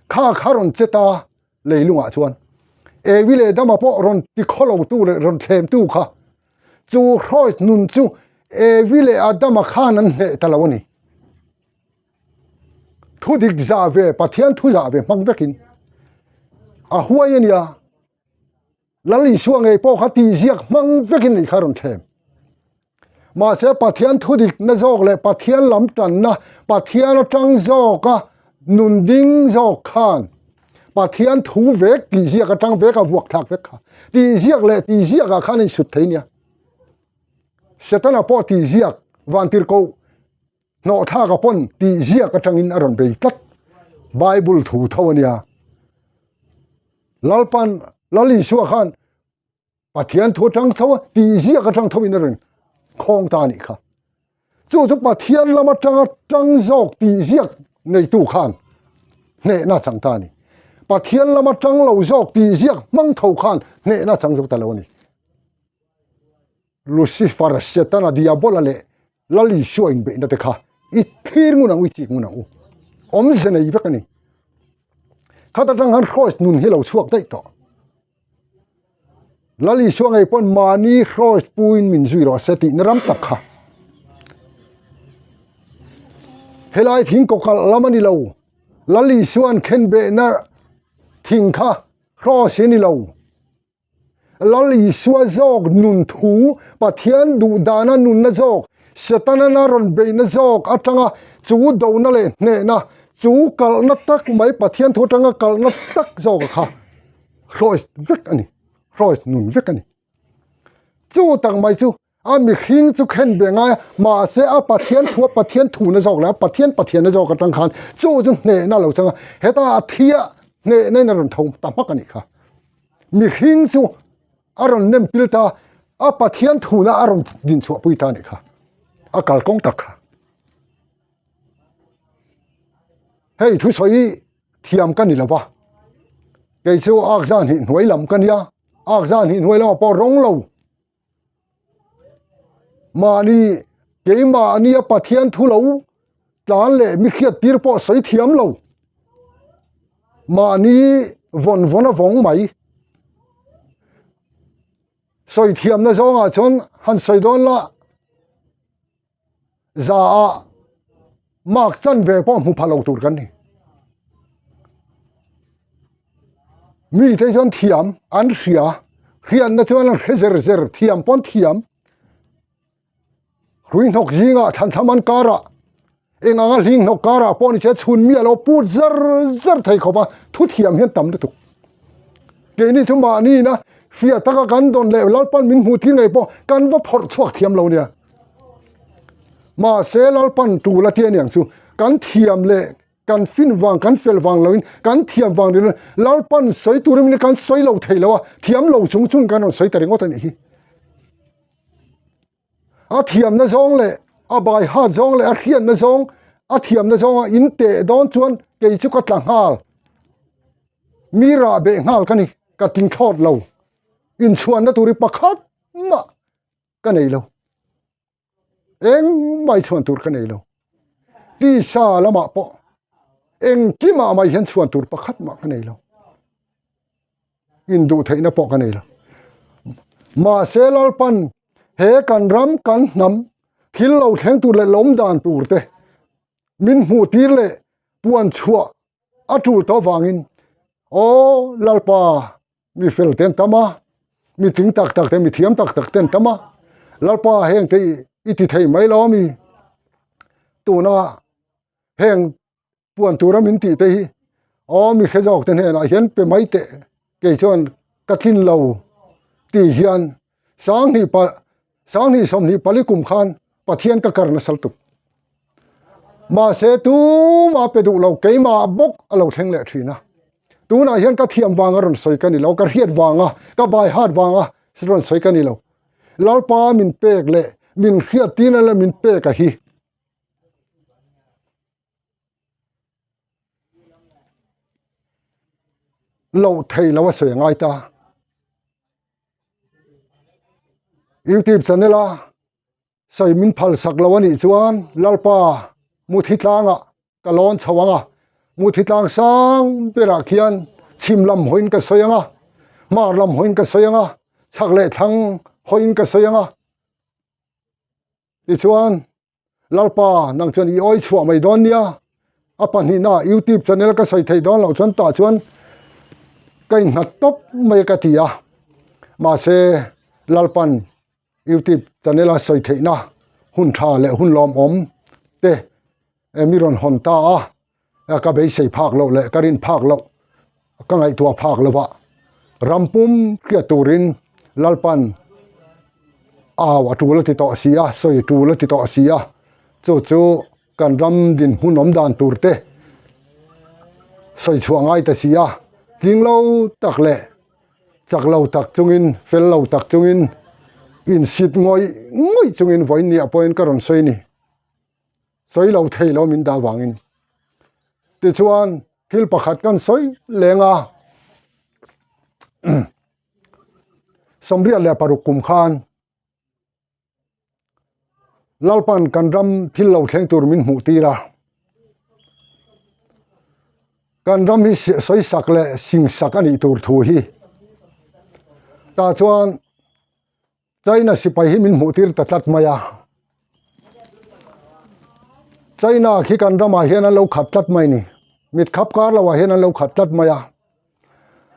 A: kha kha rawn che ta leilungah chuan Evi leh Adama pawh rawn ti khawlo tu leh rawn thlem tu kha chu hrawi nun chu Evi leh Adama khan an hneh ta lo a ni. Thu dik zah ve, Pathian thu zah ve hmang vekin a huai a nia. Lal Isua ngei pawh kha tihziak hmang vekin nih kha rawn thlem. Mahse Pathian thu dikna zawk leh Pathian lam tanna, Pathian atang zawka nun ding zawk khan Pathian thu vek tihziak atang vek a vuak thlak vek kha. Tihziak leh tihziakah khan a insut thei nia. Setana pawh tihziak vantirhkoh Hnawh thlak a pawn tih ziak atangin a rawn bei tlat. Bible thu tho a nia. Lalpan Lal Isua khan Pathian thu atang tho a tih ziak atang tho in a rawn khawng ta a nih kha. Chu chu Pathian lam atanga tang zawk tih ziak neitu khan hnehna chang ta a ni. Pathian lama tang lo zawk tih ziak hmang tho khan hnehna chang zo ta lo a ni. Lucifer, Setana, Diabola leh Lal Isua inbeihna te kha i thlir ngun ang u, i chik ngun ang u. Awmze nei vek a ni. Khat atang khan Hrois nun hi lo chhuak daih tawh. Lal Isua ngei pawn mahni Hrois puin min zui rawh se tihna ram tak kha. Helai thing kawkalh lam a ni lo. Lal Isua'n khenbehna thing kha kraws hi a ni lo. Lal Isua zawk nun thu, Pathian duh dana nunna zawk, Setana a rawn beihna zawk atanga chu dona leh hnehna, chu kalhna tak mai Pathian thu atanga kalhna tak zawk kha kraws vek a ni, kraws nun vek a ni. Chu tak mai chu a mihring chu khen ve ngai a, mahse a Pathian thu a Pathian thuna zawk leh a Pathian Pathianna zawk atang khan chu chu hnehna a lo chang a, heta a thi a hnehna in a rawn tho ta hmak a nih kha. Mihring chu a rawn nem pil ta a, Pathian thuna a rawn din chhuah pui ta a nih kha, a kalkawng tak kha. Hei thusawi thiam ka ni lo va, kei chu ak zan hnih hnuai lam ka nia, ak zan hnih hnuai lamah pawh rawng lo. Mahni keimahnia Pathian thu lo tlan leh mi hriat tir pawh sawi thiam lo. Mahni vawn vawn a vawng mai. Sawi thiamna zawngah chuan han sawi dawn la. Za ah mark chanve pawh hmu pha lo tur kan ni. Mi te chuan thiam an hria, hriatna chuan an hre zer zer, thiam pawn thiam. Hrui hnawk zingah thlan thlam an karah eng anga hling hnawk karah pawh ni se chhun mi a lo put zar zar thei khawp a, thu thiam hian tam lutuk. Keini chu mahniin a fiah taka kan dawn leh Lalpan min hmuh thil ngei pawh kan va phawrh chhuak thiam lo nia. Mahse Lalpan tul a tia niang chu kan thiam leh kan fin vang kan fel vang loin kan thiam vang ni loin Lalpan sawi turin min kan sawi lo thei lo a, thiam lo chung chung kan rawn sawi ta ringawt a nih hi. A thiamna zawng leh a bai hat zawng leh a hriatna zawng a thiamna zawnga in teh dawn chuan kei chu ka tla nghal. Mi rah beh nghal ka ni, ka ting thlawt lo. Inchhuanna tur hi pakhat mah ka nei lo. Engmah i chhuan tur ka nei lo. Tisa lamah pawh engkimah mai hian chhuan tur pakhat mah ka nei lo. Induh theihna pawh ka nei lo. Mahse Lalpan he kan ram kan hnam thil lo thleng tur leh lawm dan tur te min hmuh tir leh puan chhuah a tul tawh vangin aw Lalpa Mi fel te an tam a, mi tling tak tak te, mi thiam tak tak te an tam a, Lalpa heng te i ti thei mai lo ami? Tuna heng puan tura min tih te hi aw mi hre zawk te hnenah hian pe mai teh kei chuan ka tlin lo tih hian sanghnih pa sanghnih sawmhnih pali kum khan Pathian ka kar nasal tuk. Mahse tumah pe duh lo keimah bawk a lo thleng leh thin a. Tunah hian ka thiam vanga rawn sawi ka ni lo, ka hriat vanga, ka bai hat vanga rawn sawi ka ni lo. Lalpa min pek leh min hriat tina leh min pek a hi. Loh thei lo a sawi a ngai ta. Youtube channel a sawi min phal sak lo a nih chuan Lalpa Muthi tlangah ka lawn chho ang a, Muthi tlang sang berah khian chhim lam hawiin ka sawi ang a, hmar lam hawiin ka sawi ang a, chhak leh thlang hawiin ka sawi ang a. Tichuan Lalpa nang chuan i awi chhuah mai dawn nia, a pahnihna youtube channel ka sawi theih dawn loh chuan tah chuan ka innghat tawp mai ka ti a, mahse Lalpan youtube channel a sawi theihna hun tha leh hun lawmawm te mi rawn hawn ta a, ka beisei phak loh leh ka rin phak loh ka ngaihtuah phak lova ram pum hriat turin Lalpan au a tul a ti tawh si a, sawi tul a ti tawh si a, chu chu kan ram dinhmun awm dan tur te sawi chhuah ngai ta si a, tling lo tak leh chak lo tak chungin fel lo tak chungin insit ngawih ngawih chungin vawiin ni ah pawhin ka rawn sawi a ni. Sawi lo thei lo min dah vangin. Tichuan thil pakhat kan sawi leng a, 86 kum khan Lalpan kan ram thil lo thleng tur min hmuh tir a, kan ram hi sawi sak leh sing sak a nih tur thu hi tah chuan China sipai hi min hmuh tir ta tlat mai a, China khi kan ramah hian an lo khat tlat mai ni. Mit khap kar lo ah hian an lo khat tlat mai a.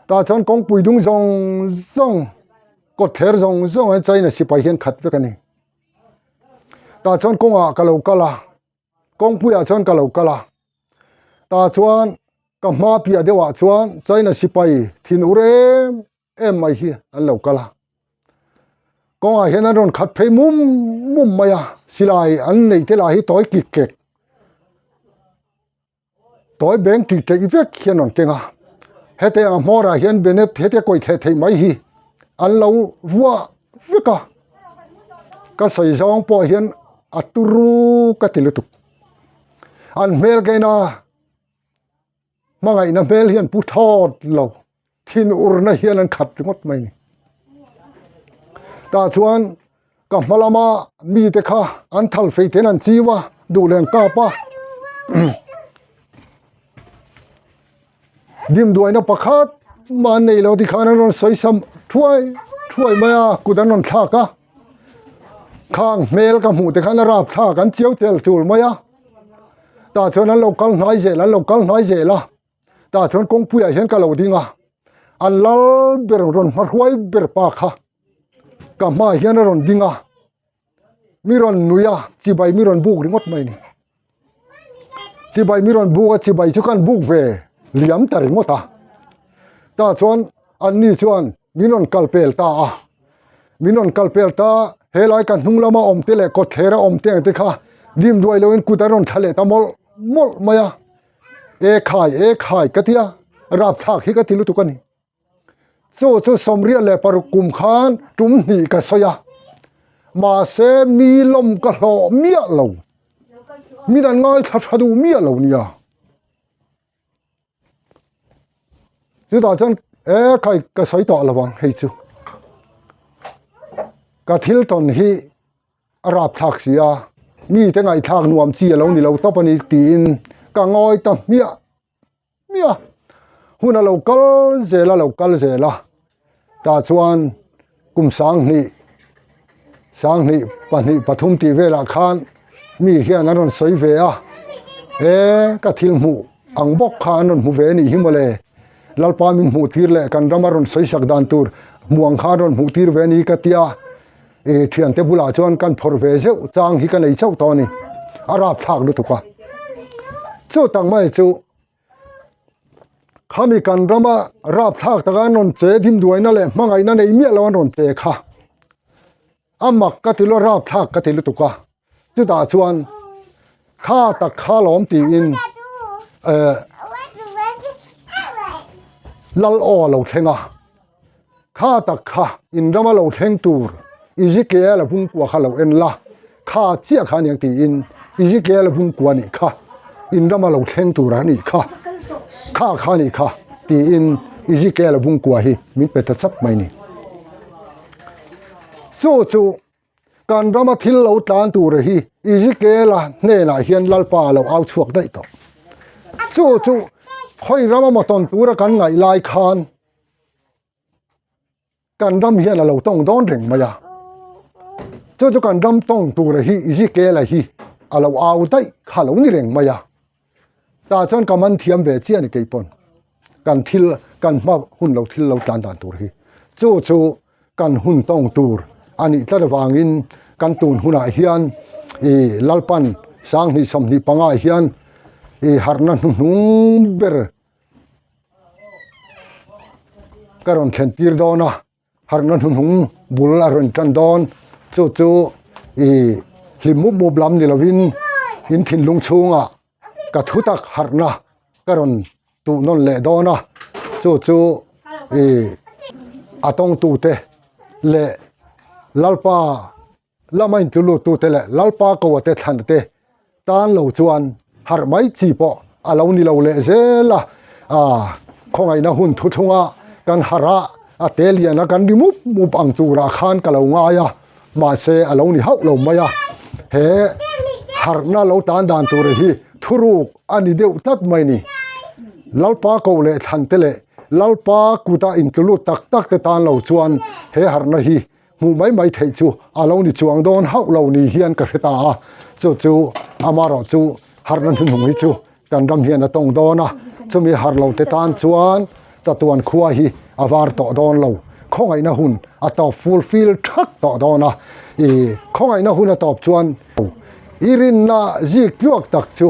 A: Tah chuan kawngpui dung zawng zawng kawtthler zawng zawng ah hian China sipai hian khat vek a ni. Tah chuan kawngah ka lo kal a kawngpuiah chuan ka lo kal a tah chuan ka hma piah deuhah chuan China sipai thin ur em em mai hi an lo kal a kawngah hian an rawn khat phei mum mum mai a silai an neih te lah hi tawi kik kek. Tawi beng tih ṭeih vek hian rawn keng a, hete ang hmawrah hian Bennett hete kawih thleh theih mai hi an lo vuah vek a, ka sawi zawng pawh hian a turu ka ti lutuk. An hmel ka en a, hmangaihna hmel hian pu thawt lo. Thinurna hian an khat ringawt mai ni. Tah chuan ka hma lama mite kha an thal fei ten an chiu a, duh leh an kap a. Dimduaina pakhat mah an nei lo tikhan an rawn sawi sam thuai thuai mai a, kut an rawn thlak a. Khang hmel ka hmuh te khan a rap thlak an chiau tel tul mai a. Tah chuan an lo kal hnai zel an lo kal hnai zel a. Tah chuan kawngpuiah hian ka lo ding a, an lal ber rawn hmahruai ber pa kha ka hmaah hian a rawn ding a, mi rawn nui a, chibai mi rawn buk ringawt mai a ni. Chibai mi rawn buk a, chibai chu kan buk ve liam ta ringawt a, tah chuan anni chuan min rawn kal pel ta a, min rawn kal pel ta helai ka hnung lama awm te leh kawtthler a awm te ang te kha dim duai loin kut an rawn thla leh ta mawlh mawlh mai a. E khai, e khai ka tia, rapthlak hi ka ti lutuk a ni. Chu chu 96 kum khan tum hnih ka sawi a, mahse mi lawm ka hlawh miah lo, min an ngaithla tha duh miah lo nia. Chutah chuan e khai ka sawi tawh lo ang hei chu, ka thil tawn hi A rapthlak si a, mite ngaihthlak nuam chi a lo ni lo tawp a ni tiin ka ngawi ta hmiah hmiah a. Hun a lo kal zel a lo kal zel a, tah chuan kum 2000, 2000 pahnih pathum tih velah khan mi hian an rawn sawi ve a, e ka thil hmuh ang bawk kha an rawn hmu ve a nih hi mawle, Lalpa min hmuh tir leh kan rama rawn sawi sak dan tur hmuh ang kha an rawn hmuh tir ve a ni ka tia. I thiante bulah chuan kan phawrh ve zeuh chang hi ka nei chauh tawh a ni. A rapthlak lutuk a. Chu tak mai chu khami kan rama rapthlak taka an rawn che dimduaina leh hmangaihna nei miah lo an rawn che kha. A mak ka ti lo rapthlak ka ti lutuk a. Chutah chuan kha tak kha lawm tiin eh lal aw a lo thleng a. Kha tak kha in rama lo thleng tur Ezekiel a bungkua kha lo en la, kha chiah kha aniang tiin Ezekiel a bungkua nih kha in rama lo thleng tur a nih kha, kha kha nih kha tiin Ezekiel a bungkua hi min pe ta chap mai ni. Chu chu kan rama thil lo tlan tur hi Ezekiel a hnenah hian Lalpa a lo au chhuak daih tawh. Chu chu khawi rama mawtawn tura kan ngaih lai khan Kan ram hian a lo tawng dawn reng mai a, chu chu kan ram tawng tura hi Ezekiel-a hi a lo au daih kha lo ni reng mai a, tah chuan ka man thiam ve chiah a ni kei pawn kan thil kan hma hun lo thil lo tlan dan tur hi chu chu kan hun tawng tur a nih tlat avangin kan tun hunah hian ih Lalpan 2025 ah hian ih harhna hnuhnung ber Ka rawn thlen tir dawn a, harhna hnuhnung bul a rawn tan dawn. Chu chu ih hlim mup mup lam ni lovin in thinlung chhungah ka thu tak harhna ka rawn tuh nawn leh dawn a. Chu chu ih a tawngtute leh Lalpa Lama intuluttute leh Lalpa Koate thlanate tan lo chuan harh mai chi pawh a lo ni lo leh zel a, khawngaihna hun thuthlunga kan harh a, a te liana kan ri mup mup ang turah khan ka lo ngai a, mahse a lo ni hauh lo mai a, he harhna lo tan dan tur hi thuruk a ni deuh tlat mai ni. Lalpa ko leh thlante leh Lalpa kuta intlulut tak tak te tan lo chuan he harhna hi Hmuh mai mai theih chu a lo ni chuang dawn hauh lo ni hian ka hre ta a, chu chu amarawh chu harhna hnuhnung hi chu kan. kan ram hian a tawng dawn a, chumi harh lo te tan chuan chatuan khua hi a var tawh dawn lo, khawngaihna hun a tawp fulfill thak tawh dawn a, i khawngaihna hun a tawp chuan i rinna zik tluak tak chu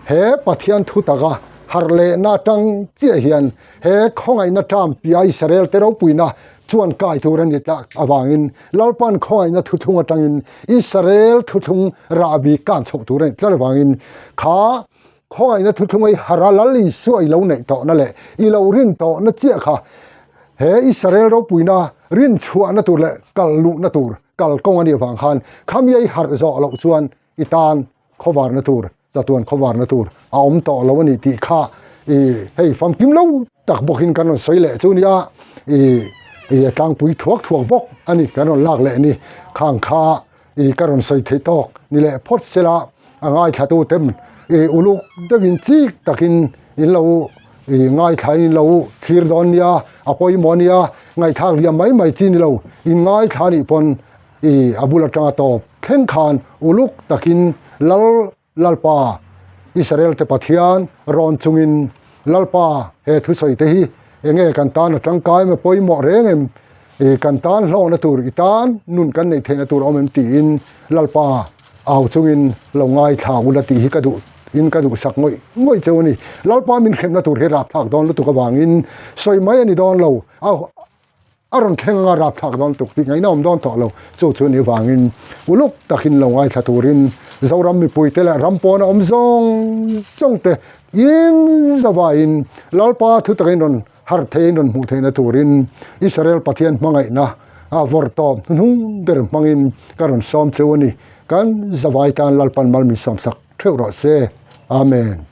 A: he Pathian thu taka harh lehna atang chiah hian he khawngaihna term pia Israel te ropuina chuan kai tur a ni tlak avangin Lalpan khawngaihna thuthlung atangin Israel thuthlung rahbi kan chhoh tur a nih tlat avangin kha khawngaihna thuthlung ei hara Lal Isua i lo neih tawhna leh i lo rin tawhna chiah kha he Israel ropuina rin chhuahna tur leh kal luhna tur kal kawng a nih avang khan khami ei harh zawh loh chuan i tan khawvarna tur chatuan khawvarna tur a awm tawh lo a ni tih kha i hei famkim lo tak bawkin kan rawn sawi leh chu nia i i a tlangpui thuak thuak bawk a ni kan rawn lak leh ni khang kha i ka rawn sawi theih tawk ni leh phawt sela a ngaithla tu te i uluk deuhin chik takin in lo i ngaithla in lo thlir dawn nia a pawimawh nia ngaihthlak liam mai mai chi ni lo in ngaithla nih pawn I a bul atanga tawp thleng khan uluk takin Lal Lalpa, Israel te Pathian rawn chungin Lalpa he thusawi te hi enge kan tan a tangkai em a pawimawh reng em, i kan tan hlawkna tur i tan nun kan neih theihna tur a awm em tiin Lalpa au chungin lo ngaithla ula tih hi ka duh in ka duhsak ngawih ngawih cheu a ni. Lalpa min hremna tur hi rapthlak dawn lutuk avangin sawi mai a ni dawn lo. A rawn thleng anga rapthlak dawn tuk tih ngaihna awm dawn tawh lo. Chu chu ni vangin uluk takin lo ngaithla turin Zoram mipuite leh ram pawna awm zawng zawng te in zavaiin Lalpa thu takin rawn harh theiin rawn hmuh theihna turin Israel Pathian hmangaihna a vawrh tawp hnuhnung ber hmangin ka rawn sawm cheu a ni. Kan zavai tan Lalpan mal min sawmsak theuh rawh se. Amen.